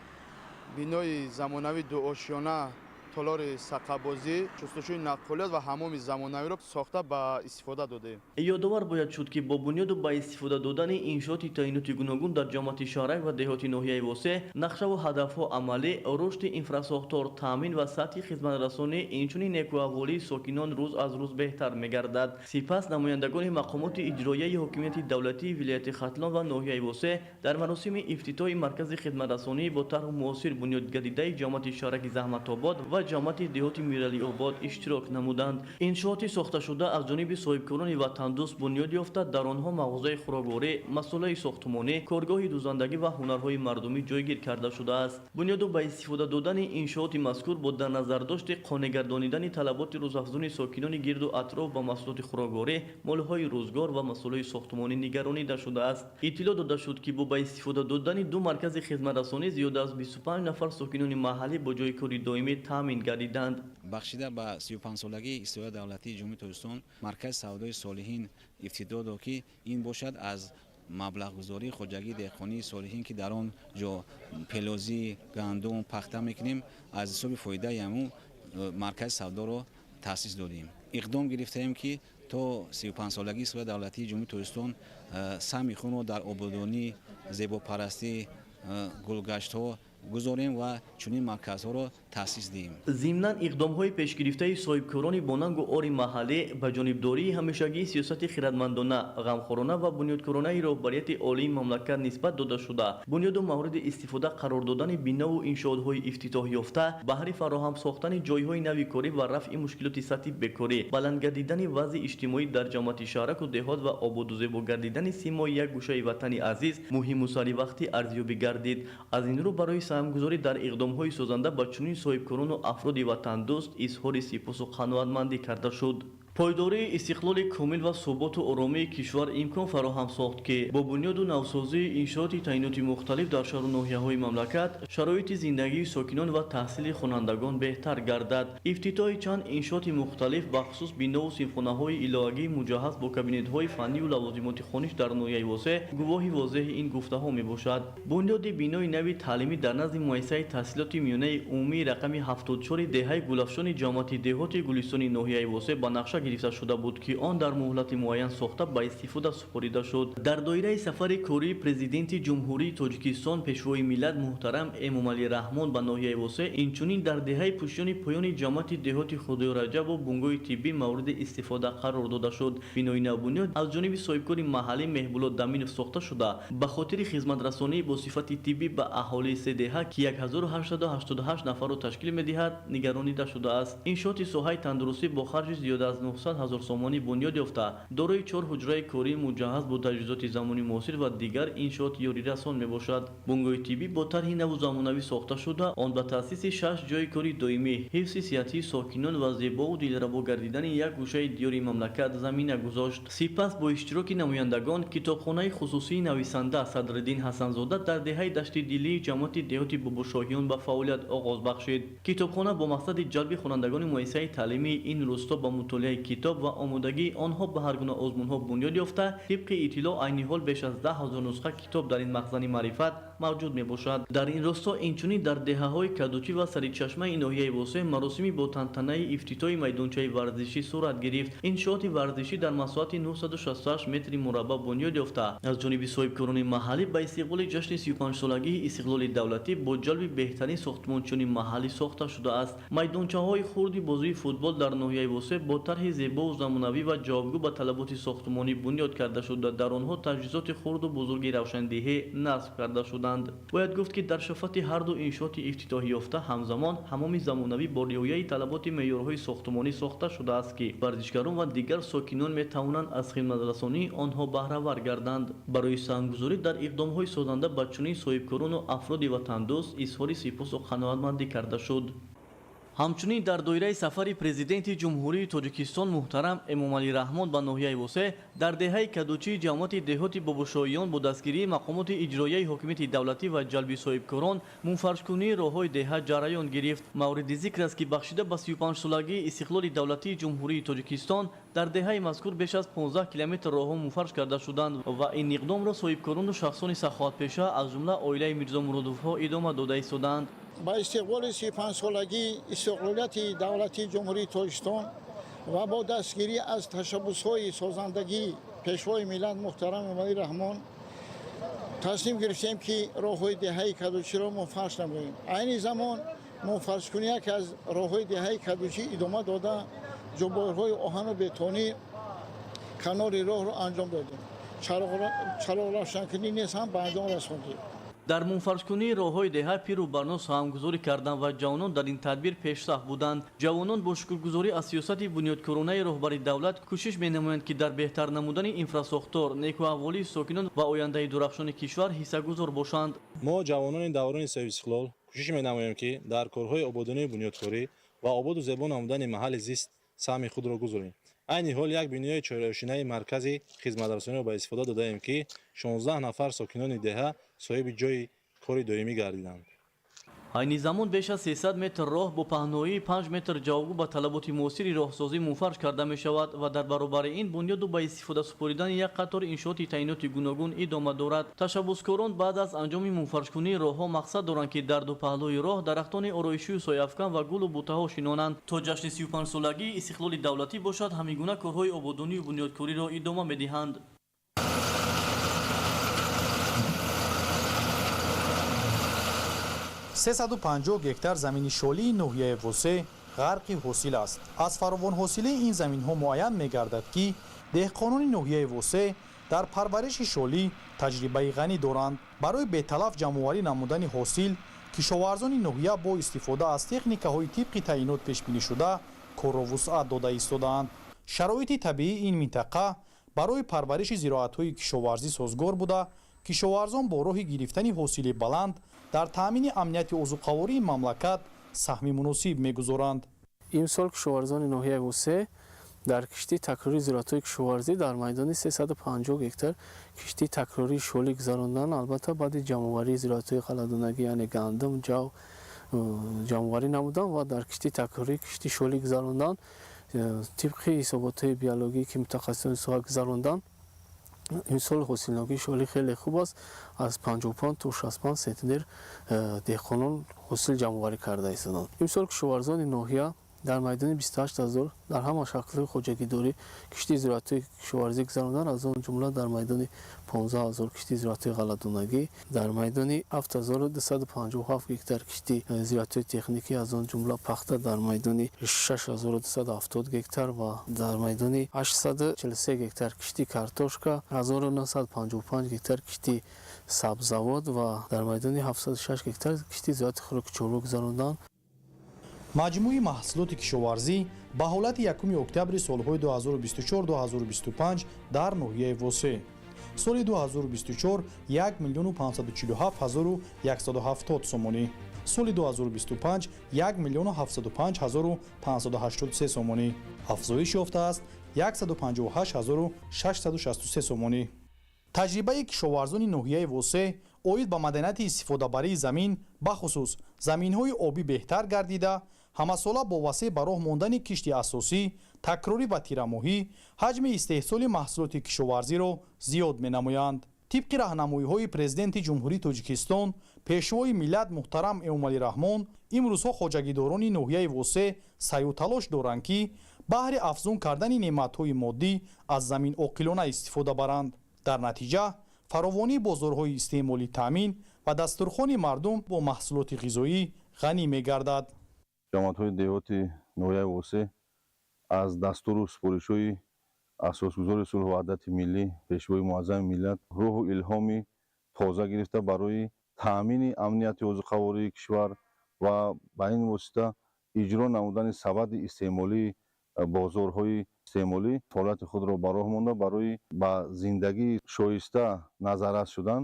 бинои замонавии дуошёна, толори саққабозӣ, шустушӯи нақлиёт ва ҳаммоми замонавиро сохта ба истифода додем. Ёдовар бояд шуд, ки бо бунёду ба истифода додани иншооти таъиноти гуногун дар ҷамоати шаҳрак ва деҳоти ноҳияи Восе, нақшаву ҳадафҳо амалӣ, рушди инфрасохтор, таъмин ва сатҳи хизматрасонӣ, инчунин некӯаҳволии сокинон рӯз аз рӯз беҳтар мегардад. Сипас намояндагони мақомоти иҷроияи ҳокимияти давлатии вилояти Хатлон ва ноҳияи Восе дар маросими ифтитоҳи маркази хизматрасонӣ бо тарҳу муосир бунёд гардидаи ҷамоати шаҳраки Заҳматобод ва ҷамоати деҳоти Миралиобод иштирок намуданд. Иншооти сохташуда аз ҷониби соҳибкорони ватандӯст бунёд ёфта, дар онҳо мағозаи хӯрокворӣ, масолаи сохтумонӣ, коргоҳи дӯзандагӣ ва ҳунарҳои мардумӣ ҷойгир карда шудааст. Бунёду ба истифода додани иншооти мазкур бо дар назардошти қонеъгардонидани талаботи рӯзафзуни сокинони гирду атроф ба маҳсулоти хӯрокворӣ, молҳои рӯзгор ва масолаи сохтумонӣ нигаронида шудааст. Иттилоъ дода шуд, ки бо ба истифода додани ду маркази хизматрасонӣ зиёда аз 25 нафар сокинони маҳаллӣ бо ҷойи кори доимӣ таъмин гардиданд. Бахшида ба 35-солагии истиқлоли давлатии Ҷумҳурии Тоҷикистон маркази савдои Солиҳин ифтитоҳ дод, ки ин бошад аз маблағгузории хоҷагии деҳқонии Солиҳин, ки дар он ҷо пелозӣ, гандум, пахта мекунем, аз ҳисоби фоидаи ҳамун маркази савдоро таъсис додем. Иқдом гирифтаем, ки то 35-солагии истиқлоли давлатии Ҷумҳурии Тоҷикистон саҳми худро дар ободонӣ, зебопарастӣ, гулгаштҳо гузорем ва чунин марказҳоро таъсис диҳем. Зимнан иқдомҳои пешгирифтаи соҳибкорони бонангу ори маҳаллӣ ба ҷонибдории ҳамешагии сиёсати хирадмандона, ғамхорона ва бунёдкоронаи роҳбарияти олии мамлакат нисбат дода шуда, бунёду мавриди истифода қарор додани бинову иншоотҳои ифтитоҳёфта баҳри фароҳам сохтани ҷойҳои нави корӣ ва рафъи мушкилоти сатҳи бекорӣ, баланд гардидани вазъи иҷтимоӣ дар ҷамоати шаҳраку деҳот ва ободу зебо гардидани симои як гӯшаи ватани азиз муҳиму саривақтӣ арзёбӣ гардид. Аз ин рӯ барои саҳмгузорӣ дар иқдомҳои созанда ба чунин соҳибкорону афроди ватандӯст изҳори сипосу қаноатмандӣ карда шуд. Пойдории истиқлоли комил ва суботу оромии кишвар имкон фароҳам сохт, ки бо бунёду навсозии иншооти таъиноти мухталиф дар шаҳру ноҳияҳои мамлакат шароити зиндагии сокинон ва таҳсили хонандагон беҳтар гардад. Ифтитоҳи чанд иншооти мухталиф, бахусус бинову синфхонаҳои иловагии муҷаҳҳаз бо кабинетҳои фанниву лавозимоти хониш дар ноҳияи Восе гувоҳи возеҳи ин гуфтаҳо мебошад. Бунёди бинои нави таълимӣ дар назди муассисаи таҳсилоти миёнаи умумии рақами 74 деҳаи Гулафшони ҷамоати деҳоти Гулистони ноҳияи Восе ба нақша гирифта шуда буд, ки он дар муҳлати муайян сохта ба истифода супорида шуд. Дар доираи сафари кории Президенти Ҷумҳурии Тоҷикистон, Пешвои миллат муҳтарам Эмомалӣ Раҳмон ба ноҳияи Восе, инчунин дар деҳаи Пӯшиёни поёни ҷамоати деҳоти Худоёраҷабов бунгоҳи тиббӣ мавриди истифода қарор дода шуд. Бинои навбунёд аз ҷониби соҳибкори маҳаллӣ Меҳбулло Даминов сохта шуда, ба хотири хизматрасонӣ бо сифати тиббӣ ба аҳолии се деҳа, ки 1888 нафарро ташкил медиҳад, нигаронида шудааст. Иншооти соҳаи тандурустӣ бо харҷи зиёда аз 900 ҳазор сомонӣ бунёд ёфта, дорои 4 ҳуҷраи кории муҷаҳҳаз бо таҷҳизоти замони муосир ва дигар иншооти ёрирасон мебошад. Бунгоҳи тиббӣ бо тарҳи наву замонавӣ сохта шуда, он ба таъсиси 6 ҷойи кори доимӣ, ҳифзи сиҳатии сокинон ва зебову дилрабо гардидани як гӯшаи диёри мамлакат замина гузошт. Сипас бо иштироки намояндагон китобхонаи хусусии нависанда Садриддин Ҳасанзода дар деҳаи Дашти Дилии ҷамоати деҳоти Бобошоҳиён ба фаъолият оғоз бахшид. Китобхона бо мақсади ҷалби хонандагони муассисаи таълимии ин рӯсто ба мутолиаи китоб ва омодагии онҳо ба ҳар гуна озмунҳо бунёд ёфта, тибқи иттилоъ айни ҳол беш аз 10 ҳазор нусха китоб дар ин махзани маърифат мавҷуд мебошад. Дар ин росто инчунин дар деҳаҳои Кадучӣ ва Саричашмаи ноҳияи Восеъ маросими бо тантанаи ифтитоҳи майдончаи варзишӣ сурат гирифт. Иншооти варзишӣ дар масоҳати 968 метри мураббаъ бунёд ёфта, аз ҷониби соҳибкорони маҳаллӣ ба истиқболи ҷашни 35-солагии истиқлоли давлатӣ бо ҷалби беҳтарин сохтмончиёни маҳаллӣ сохта шудааст. Майдончаҳои хурди бозии футбол дар ноҳияи Восеъ бо тарҳи зебову замонавӣ ва ҷавобгӯ ба талаботи сохтмонӣ бунёд карда шуда, дар онҳо таҷҳизоти хурду бузурги равшандиҳӣ насб карда шуданд. Бояд гуфт, ки дар шафати ҳар ду иншооти ифтитоҳӣ ёфта ҳамзамон ҳамоми замонавӣ бо риояи талаботи меъёрҳои сохтмонӣ сохта шудааст, ки варзишгарон ва дигар сокинон метавонанд аз хидматрасонии онҳо баҳравар гарданд. Барои саҳмгузорӣ дар иқдомҳои созанда ба чунин соҳибкорону афроди ватандӯст изҳори сипосу қаноатмандӣ карда шуд. Ҳамчунин дар доираи сафари Президенти Ҷумҳурии Тоҷикистон муҳтарам Эмомалӣ Раҳмон ба ноҳияи Восеъ дар деҳаи Кадучии ҷамоати деҳоти Бобошоҳиён бо дастгирии мақомоти иҷроияи ҳокимияти давлатӣ ва ҷалби соҳибкорон мунфаршкунии роҳҳои деҳа ҷараён гирифт. Мавриди зикр аст, ки бахшида ба 35-солагии истиқлоли давлатии Ҷумҳурии Тоҷикистон дар деҳаи мазкур беш аз 15 километр роҳҳо мунфарш карда шуданд ва ин иқдомро соҳибкорону шахсони саховатпеша аз ҷумла оилаи Мирзомуродовҳо идома дода истодаанд. Ба истиқболи 35-солагии истиқлолияти давлатии Ҷумҳурии Тоҷикистон ва бо дастгирӣ аз ташаббусҳои созандагии Пешвои миллат муҳтарам Эмомалӣ Раҳмон тасмим гирифтем, ки роҳҳои деҳаи Кадучиро мунфарш намоем. Айни замон мунфаршкунӣ яке аз роҳҳои деҳаи Кадучӣ идома дода, ҷуборҳои оҳану бетонӣ канори роҳро анҷом додем. Чароғравшанкунӣ низ ҳам ба анҷом расондем. Дар мунфаршкунии роҳҳои деҳа пиру барно саҳмгузорӣ карданд ва ҷавонон дар ин тадбир пешсаф буданд. Ҷавонон бо шукргузорӣ аз сиёсати бунёдкоронаи роҳбари давлат кӯшиш менамоянд, ки дар беҳтар намудани инфрасохтор, некуаҳволии сокинон ва ояндаи дурахшони кишвар ҳиссагузор бошанд. Мо ҷавонони даврони соҳибистиқлол кӯшиш менамоем, ки дар корҳои ободонию бунёдкорӣ ва ободу зебо намудани маҳалли зист саҳми худро гузорем. Айни ҳол як бинои чораошинаи маркази хизматрасониро ба истифода додаем, ки 16 нафар сокинони деҳа соҳиби ҷойи кори доимӣ гардиданд. Айни замон беш аз 300 метр роҳ бо паҳноии 5 метр ҷавобгӯ ба талаботи муосири роҳсозӣ мунфарш карда мешавад ва дар баробари ин бунёду ба истифода супоридани як қатор иншооти таъиноти гуногун идома дорад. Ташаббускорон баъд аз анҷоми мунфаршкунии роҳҳо мақсад доранд, ки дар ду паҳлӯи роҳ дарахтони ороишию сояафкан ва гулу бутаҳо шинонанд. То ҷашни 35-солагии истиқлоли давлатӣ бошад, ҳамин гуна корҳои ободонию бунёдкориро идома медиҳанд. 350 гектар замини шолии ноҳияи Восеъ ғарқи ҳосил аст. Аз фаровонҳосилии ин заминҳо муайян мегардад, ки деҳқонони ноҳияи Восеъ дар парвариши шолӣ таҷрибаи ғанӣ доранд. Барои беталаф ҷамъоварӣ намудани ҳосил кишоварзони ноҳия бо истифода аз техникаҳои тибқи таъинот пешбинишуда корро вусъат дода истодаанд. Шароити табиии ин минтақа барои парвариши зироатҳои кишоварзӣ созгор буда, кишоварзон бо роҳи гирифтани ҳосили баланд дар таъмини амнияти озуқавории мамлакат саҳми муносиб мегузоранд. Имсол кишоварзони ноҳияи Восеъ дар кишти такрории зироатҳои кишоварзӣ дар майдони 350 гектар кишти такрории шолӣ гузаронданд. Албатта, баъди ҷамъоварии зироатҳои ғалладонагӣ, яъне гандум, ҷав ҷамъоварӣ намуданд ва дар кишти такрорӣ кишти шолӣ гузаронданд. Тибқи ҳисоботҳои биологӣ, ки мутахассисони соҳа гузаронданд, имсол ҳосилнокии шолӣ хеле хуб аст. Аз 55 то 65 сентнер деҳқонон ҳосил ҷамъоварӣ карда истоданд. Имсол кишоварзони ноҳия дар майдони 28 ҳазор дар ҳама шаклҳои хоҷагидорӣ кишти зироатҳои кишоварзӣ гузаронданд, аз он ҷумла дар майдони 15 ҳазор кишти зироатҳои ғалладонагӣ, дар майдони 7257 гектар кишти зироатҳои техникӣ, аз он ҷумла пахта дар майдони 6270 гектар ва дар майдони 843 гектар кишти картошка, 1955 гектар кишти сабзавот ва дар майдони 706 гектар кишти зироати хӯроки чорво гузаронданд. Маҷмӯи маҳсулоти кишоварзӣ ба ҳолати 1 октябри солҳои 2024-2025 дар ноҳияи Восе. Соли 2024 1 547 170 сомонӣ, соли 2025 1 705 583 сомонӣ, афзоиш ёфтааст 158 663 сомонӣ. Таҷрибаи кишоварзони ноҳияи Восе оид ба маданияти истифодабарии замин, бахусус заминҳои обӣ беҳтар гардида, ҳамасола бо васеъ ба роҳ мондани кишти асосӣ, такрорӣ ва тирамоҳӣ ҳаҷми истеҳсоли маҳсулоти кишоварзиро зиёд менамоянд. Тибқи раҳнамоиҳои Президенти Ҷумҳурии Тоҷикистон, Пешвои миллат муҳтарам Эмомалӣ Раҳмон, имрӯзҳо хоҷагидорони ноҳияи Восе саъю талош доранд, ки баҳри афзун кардани неъматҳои моддӣ аз замин оқилона истифода баранд. Дар натиҷа фаровонии бозорҳои истеъмолӣ таъмин ва дастурхони мардум бо маҳсулоти ғизоӣ ғанӣ мегардад. Ҷамоатҳои деҳоти ноҳияи Восе аз дастуру супоришҳои асосгузори сулҳу ваҳдати миллӣ, Пешвои муаззами миллат рӯҳу илҳоми тоза гирифта, барои таъмини амнияти озуқавории кишвар ва ба ин восита иҷро намудани сабади истеъмолии бозорҳои истеъмолӣ фаъолияти худро ба роҳ монда, барои ба зиндагии шоиста назаррас шудан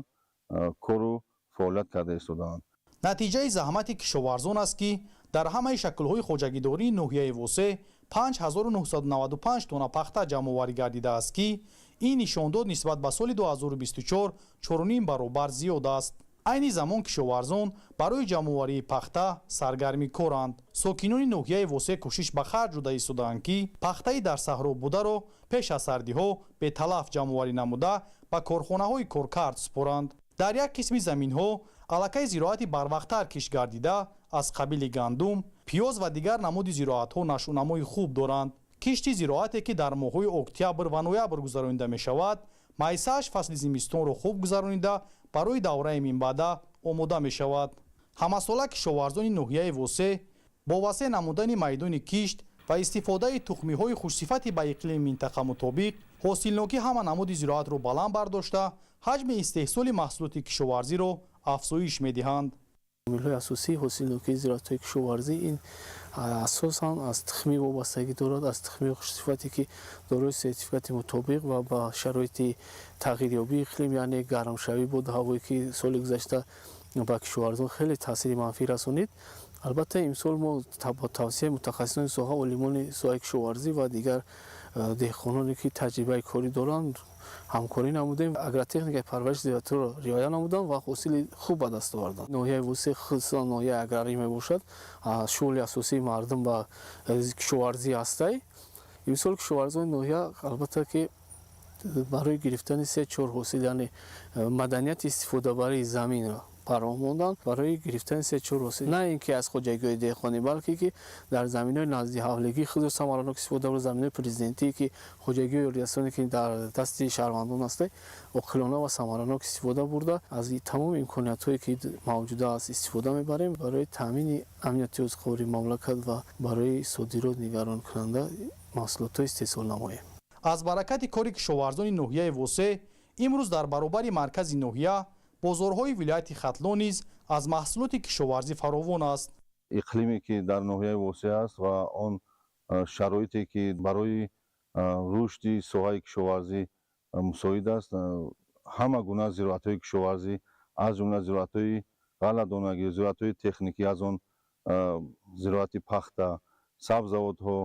кору фаъолият карда истодаанд. Натиҷаи заҳмати кишоварзон аст, ки дар ҳамаи шаклҳои хоҷагидории ноҳияи Восе 5995 тонна пахта ҷамъоварӣ гардидааст, ки ин нишондод нисбат ба соли 2024 4,5 баробар зиёд аст. Айни замон кишоварзон барои ҷамъоварии пахта саргарми коранд. Сокинони ноҳияи Восе кӯшиш ба харҷ дода истодаанд, ки пахтаи дар саҳро бударо пеш аз сардиҳо беталаф ҷамъоварӣ намуда, ба корхонаҳои коркард супоранд. Дар як қисми заминҳо аллакай зироати барвақттар кишт гардида, аз қабили гандум, пиёз ва дигар намуди зироатҳо нашъунамои хуб доранд. Кишти зироате, ки дар моҳҳои октябр ва ноябр гузаронида мешавад, майсааш фасли зимистонро хуб гузаронида, барои давраи минбаъда омода мешавад. Ҳамасола кишоварзони ноҳияи Восе бо васеъ намудани майдони кишт ва истифодаи тухмиҳои хушсифати ба иқлими минтақа мутобиқ ҳосилнокӣ ҳама намуди зироатро баланд бардошта, ҳаҷми истеҳсоли маҳсулоти кишоварзиро афзоиш медиҳанд. Омилҳои асосии ҳосилнокии зироатҳои кишоварзӣ ин асосан аз тухмӣ вобастагӣ дорад, аз тухмии хушсифате, ки дорои сертификати мутобиқ ва ба шароити тағйирёбии иқлим, яъне гармшавӣ боду ҳавое, ки соли гузашта ба кишоварзон хеле таъсири манфӣ расонид. Албатта, имсол мо бо тавсияи мутахассисони соҳа, олимони соҳаи кишоварзӣ ва дигар деҳқононе, ки таҷрибаи корӣ доранд, ҳамкорӣ намудем, агротехникаи парвариши зироатҳоро риоя намудам ва ҳосили хуб ба даст овардам. Ноҳияи Восе хусусан ноҳияи аграрӣ мебошад, шуғли асосии мардум ба кишоварзӣ ҳастай. Имсол кишоварзони ноҳия, албатта, ки барои гирифтани се-чор ҳосил, яъне маданияти истифодабарии заминро пароҳ монданд, барои гирифтани се-чор ҳосил, на ин ки аз хоҷагиҳои деҳқонӣ, балки ки дар заминҳои назди ҳавлигӣ худро самаранок истифода бурд, заминҳои президентӣ, ки хоҷагиҳои ёрирасоне, ки дар дасти шаҳрвандон ҳастанд, оқилона ва самаранок истифода бурда, аз тамоми имкониятҳое, ки мавҷуда аст, истифода мебарем барои таъмини амнияти озуқавории мамлакат ва барои содирот нигаронкунанда маҳсулотҳо истеҳсол намоем. Аз баракати кори кишоварзони ноҳияи Восе имрӯз дар баробари маркази ноҳия бозорҳои вилояти Хатлон низ аз маҳсулоти кишоварзӣ фаровон аст. Иқлиме, ки дар ноҳияи Восе аст, ва он шароите, ки барои рушди соҳаи кишоварзӣ мусоид аст, ҳама гуна зироатҳои кишоварзӣ, аз ҷумла зироатҳои ғалладонагӣ, зироатҳои техникӣ, аз он зироати пахта, сабзавотҳо,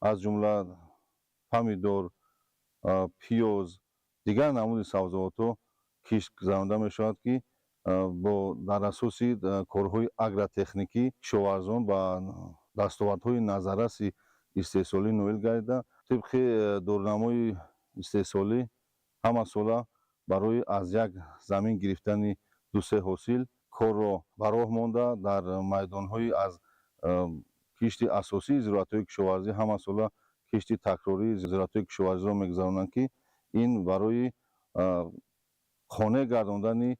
аз ҷумла помидор, пиёз, дигар намуди сабзавотҳо кишт гузаронида мешавад, ки бо дар асоси корҳои агротехникӣ кишоварзон ба дастовардҳои назарраси истеҳсолӣ ноил гардида, тибқи дурнамои истеҳсолӣ ҳамасола барои аз як замин гирифтани ду-се ҳосил корро ба роҳ монда, дар майдонҳои аз кишти асосии зироатҳои кишоварзӣ ҳамасола кишти такрории зироатҳои кишоварзиро мегузаронанд, ки ин барои қонеъ гардондани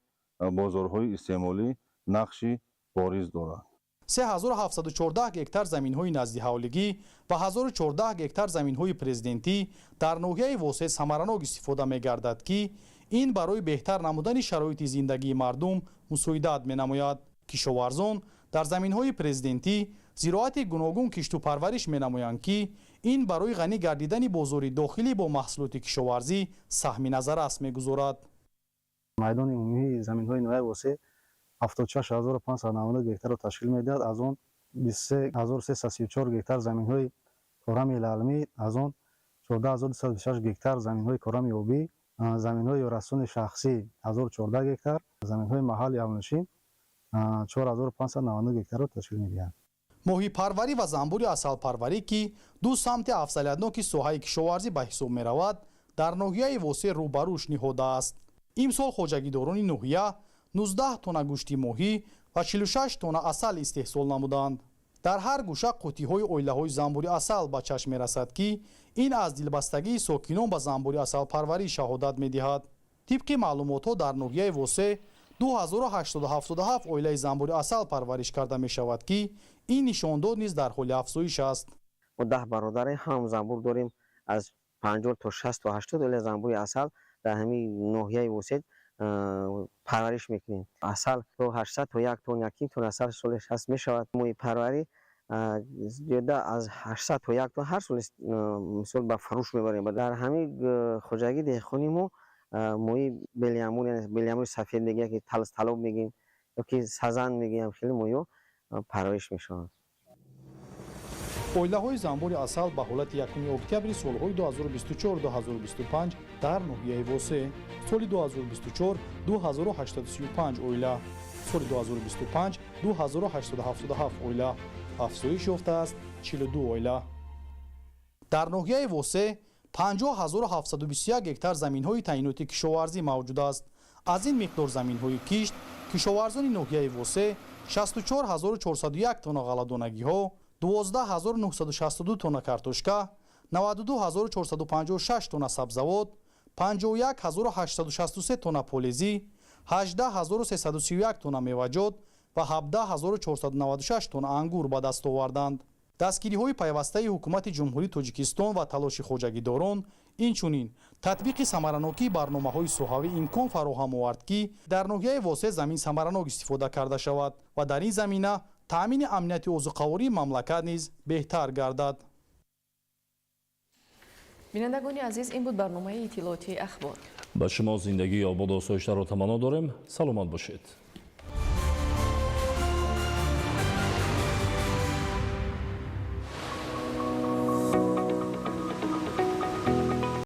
бозорҳои истеъмолӣ нақши бориз дорад. 3714 гектар заминҳои наздиҳавлигӣ ва 1014 гектар заминҳои президентӣ дар ноҳияи Восе самаранок истифода мегардад, ки ин барои беҳтар намудани шароити зиндагии мардум мусоидат менамояд. Кишоварзон дар заминҳои президентӣ Зироати гуногун кишту парвариш менамоянд, ки ин барои ғанӣ гардидани бозори дохилӣ бо маҳсулоти кишоварзӣ саҳми назаррас мегузорад. Майдони умумии заминҳои ноҳияи Восеъ 76590 гектарро ташкил медиҳад. Аз он 23334 гектар заминҳои корами лалмӣ, аз он 14226 гектар заминҳои корами обӣ, заминҳои ёрасони шахсӣ 1014 гектар, заминҳои маҳалли аҳолинишин 4599 гектарро ташкил медиҳанд. Моҳипарварӣ ва занбури асалпарварӣ, ки ду самти афзалиятноки соҳаи кишоварзӣ ба ҳисоб меравад, дар ноҳияи Восеъ рӯ ба рушд ниҳодааст. Имсол хоҷагидорони ноҳия 19 тонна гӯшти моҳӣ ва 46 тонна асал истеҳсол намуданд. Дар ҳар гӯша қуттиҳои оилаҳои занбури асал ба чашм мерасад, ки ин аз дилбастагии сокинон ба занбури асалпарварӣ шаҳодат медиҳад. Тибқи маълумотҳо, дар ноҳияи Восеъ 2087 оилаи занбури асал парвариш карда мешавад, ки ин нишондод низ дар ҳоли афзоиш аст. Мо 10 бародаре ҳам занбур дорем, аз 50 то 60 то 80 оила занбури асал дар ҳамин ноҳияи Восеъ парвариш мекунем. Асал то 800 то 1 тонна, 1 тонна асал соли 60 мешавад. Моҳипарварӣ зиёда аз 800 то 1 тонна ҳар сол мисол ба фурӯш мебарем. Дар ҳамин хоҷагии деҳқони мо моҳи белиамур, яъне белиамури сафед мегӯем, ки талоб мегӯем ё ки сазан мегӯем, хеле моҳиҳо парвариш мешаванд. Оилаҳои занбури асал ба ҳолати 1 октябри солҳои 2024-2025 дар ноҳияи Восеъ: соли 2024 2835 оила, соли 2025 2877 оила, афзоиш ёфтааст 42 оила. Дар ноҳияи Восеъ 50721 гектар заминҳои таъиноти кишоварзӣ мавҷуд аст. Аз ин миқдор заминҳои кишт кишоварзони ноҳияи Восеъ 64401 тонна ғалладонагиҳо, 12962 тонна картошка, 92456 тонна сабзавот, 51863 тонна полезӣ, 18331 тонна меваҷот ва 17496 тонна ангур ба даст оварданд. Дастгириҳои пайвастаи ҳукумати Ҷумҳурии Тоҷикистон ва талоши хоҷагидорон, инчунин татбиқи самаранокии барномаҳои соҳавӣ имкон фароҳам овард, ки дар ноҳияи Восеъ замин самаранок истифода карда шавад ва дар ин замина таъмини амнияти озуқавории мамлакат низ беҳтар гардад. Бинандагони азиз, ин буд барномаи иттилоотии Ахбор. Ба шумо зиндагии ободу осоиштаро таманно дорем. Саломат бошед.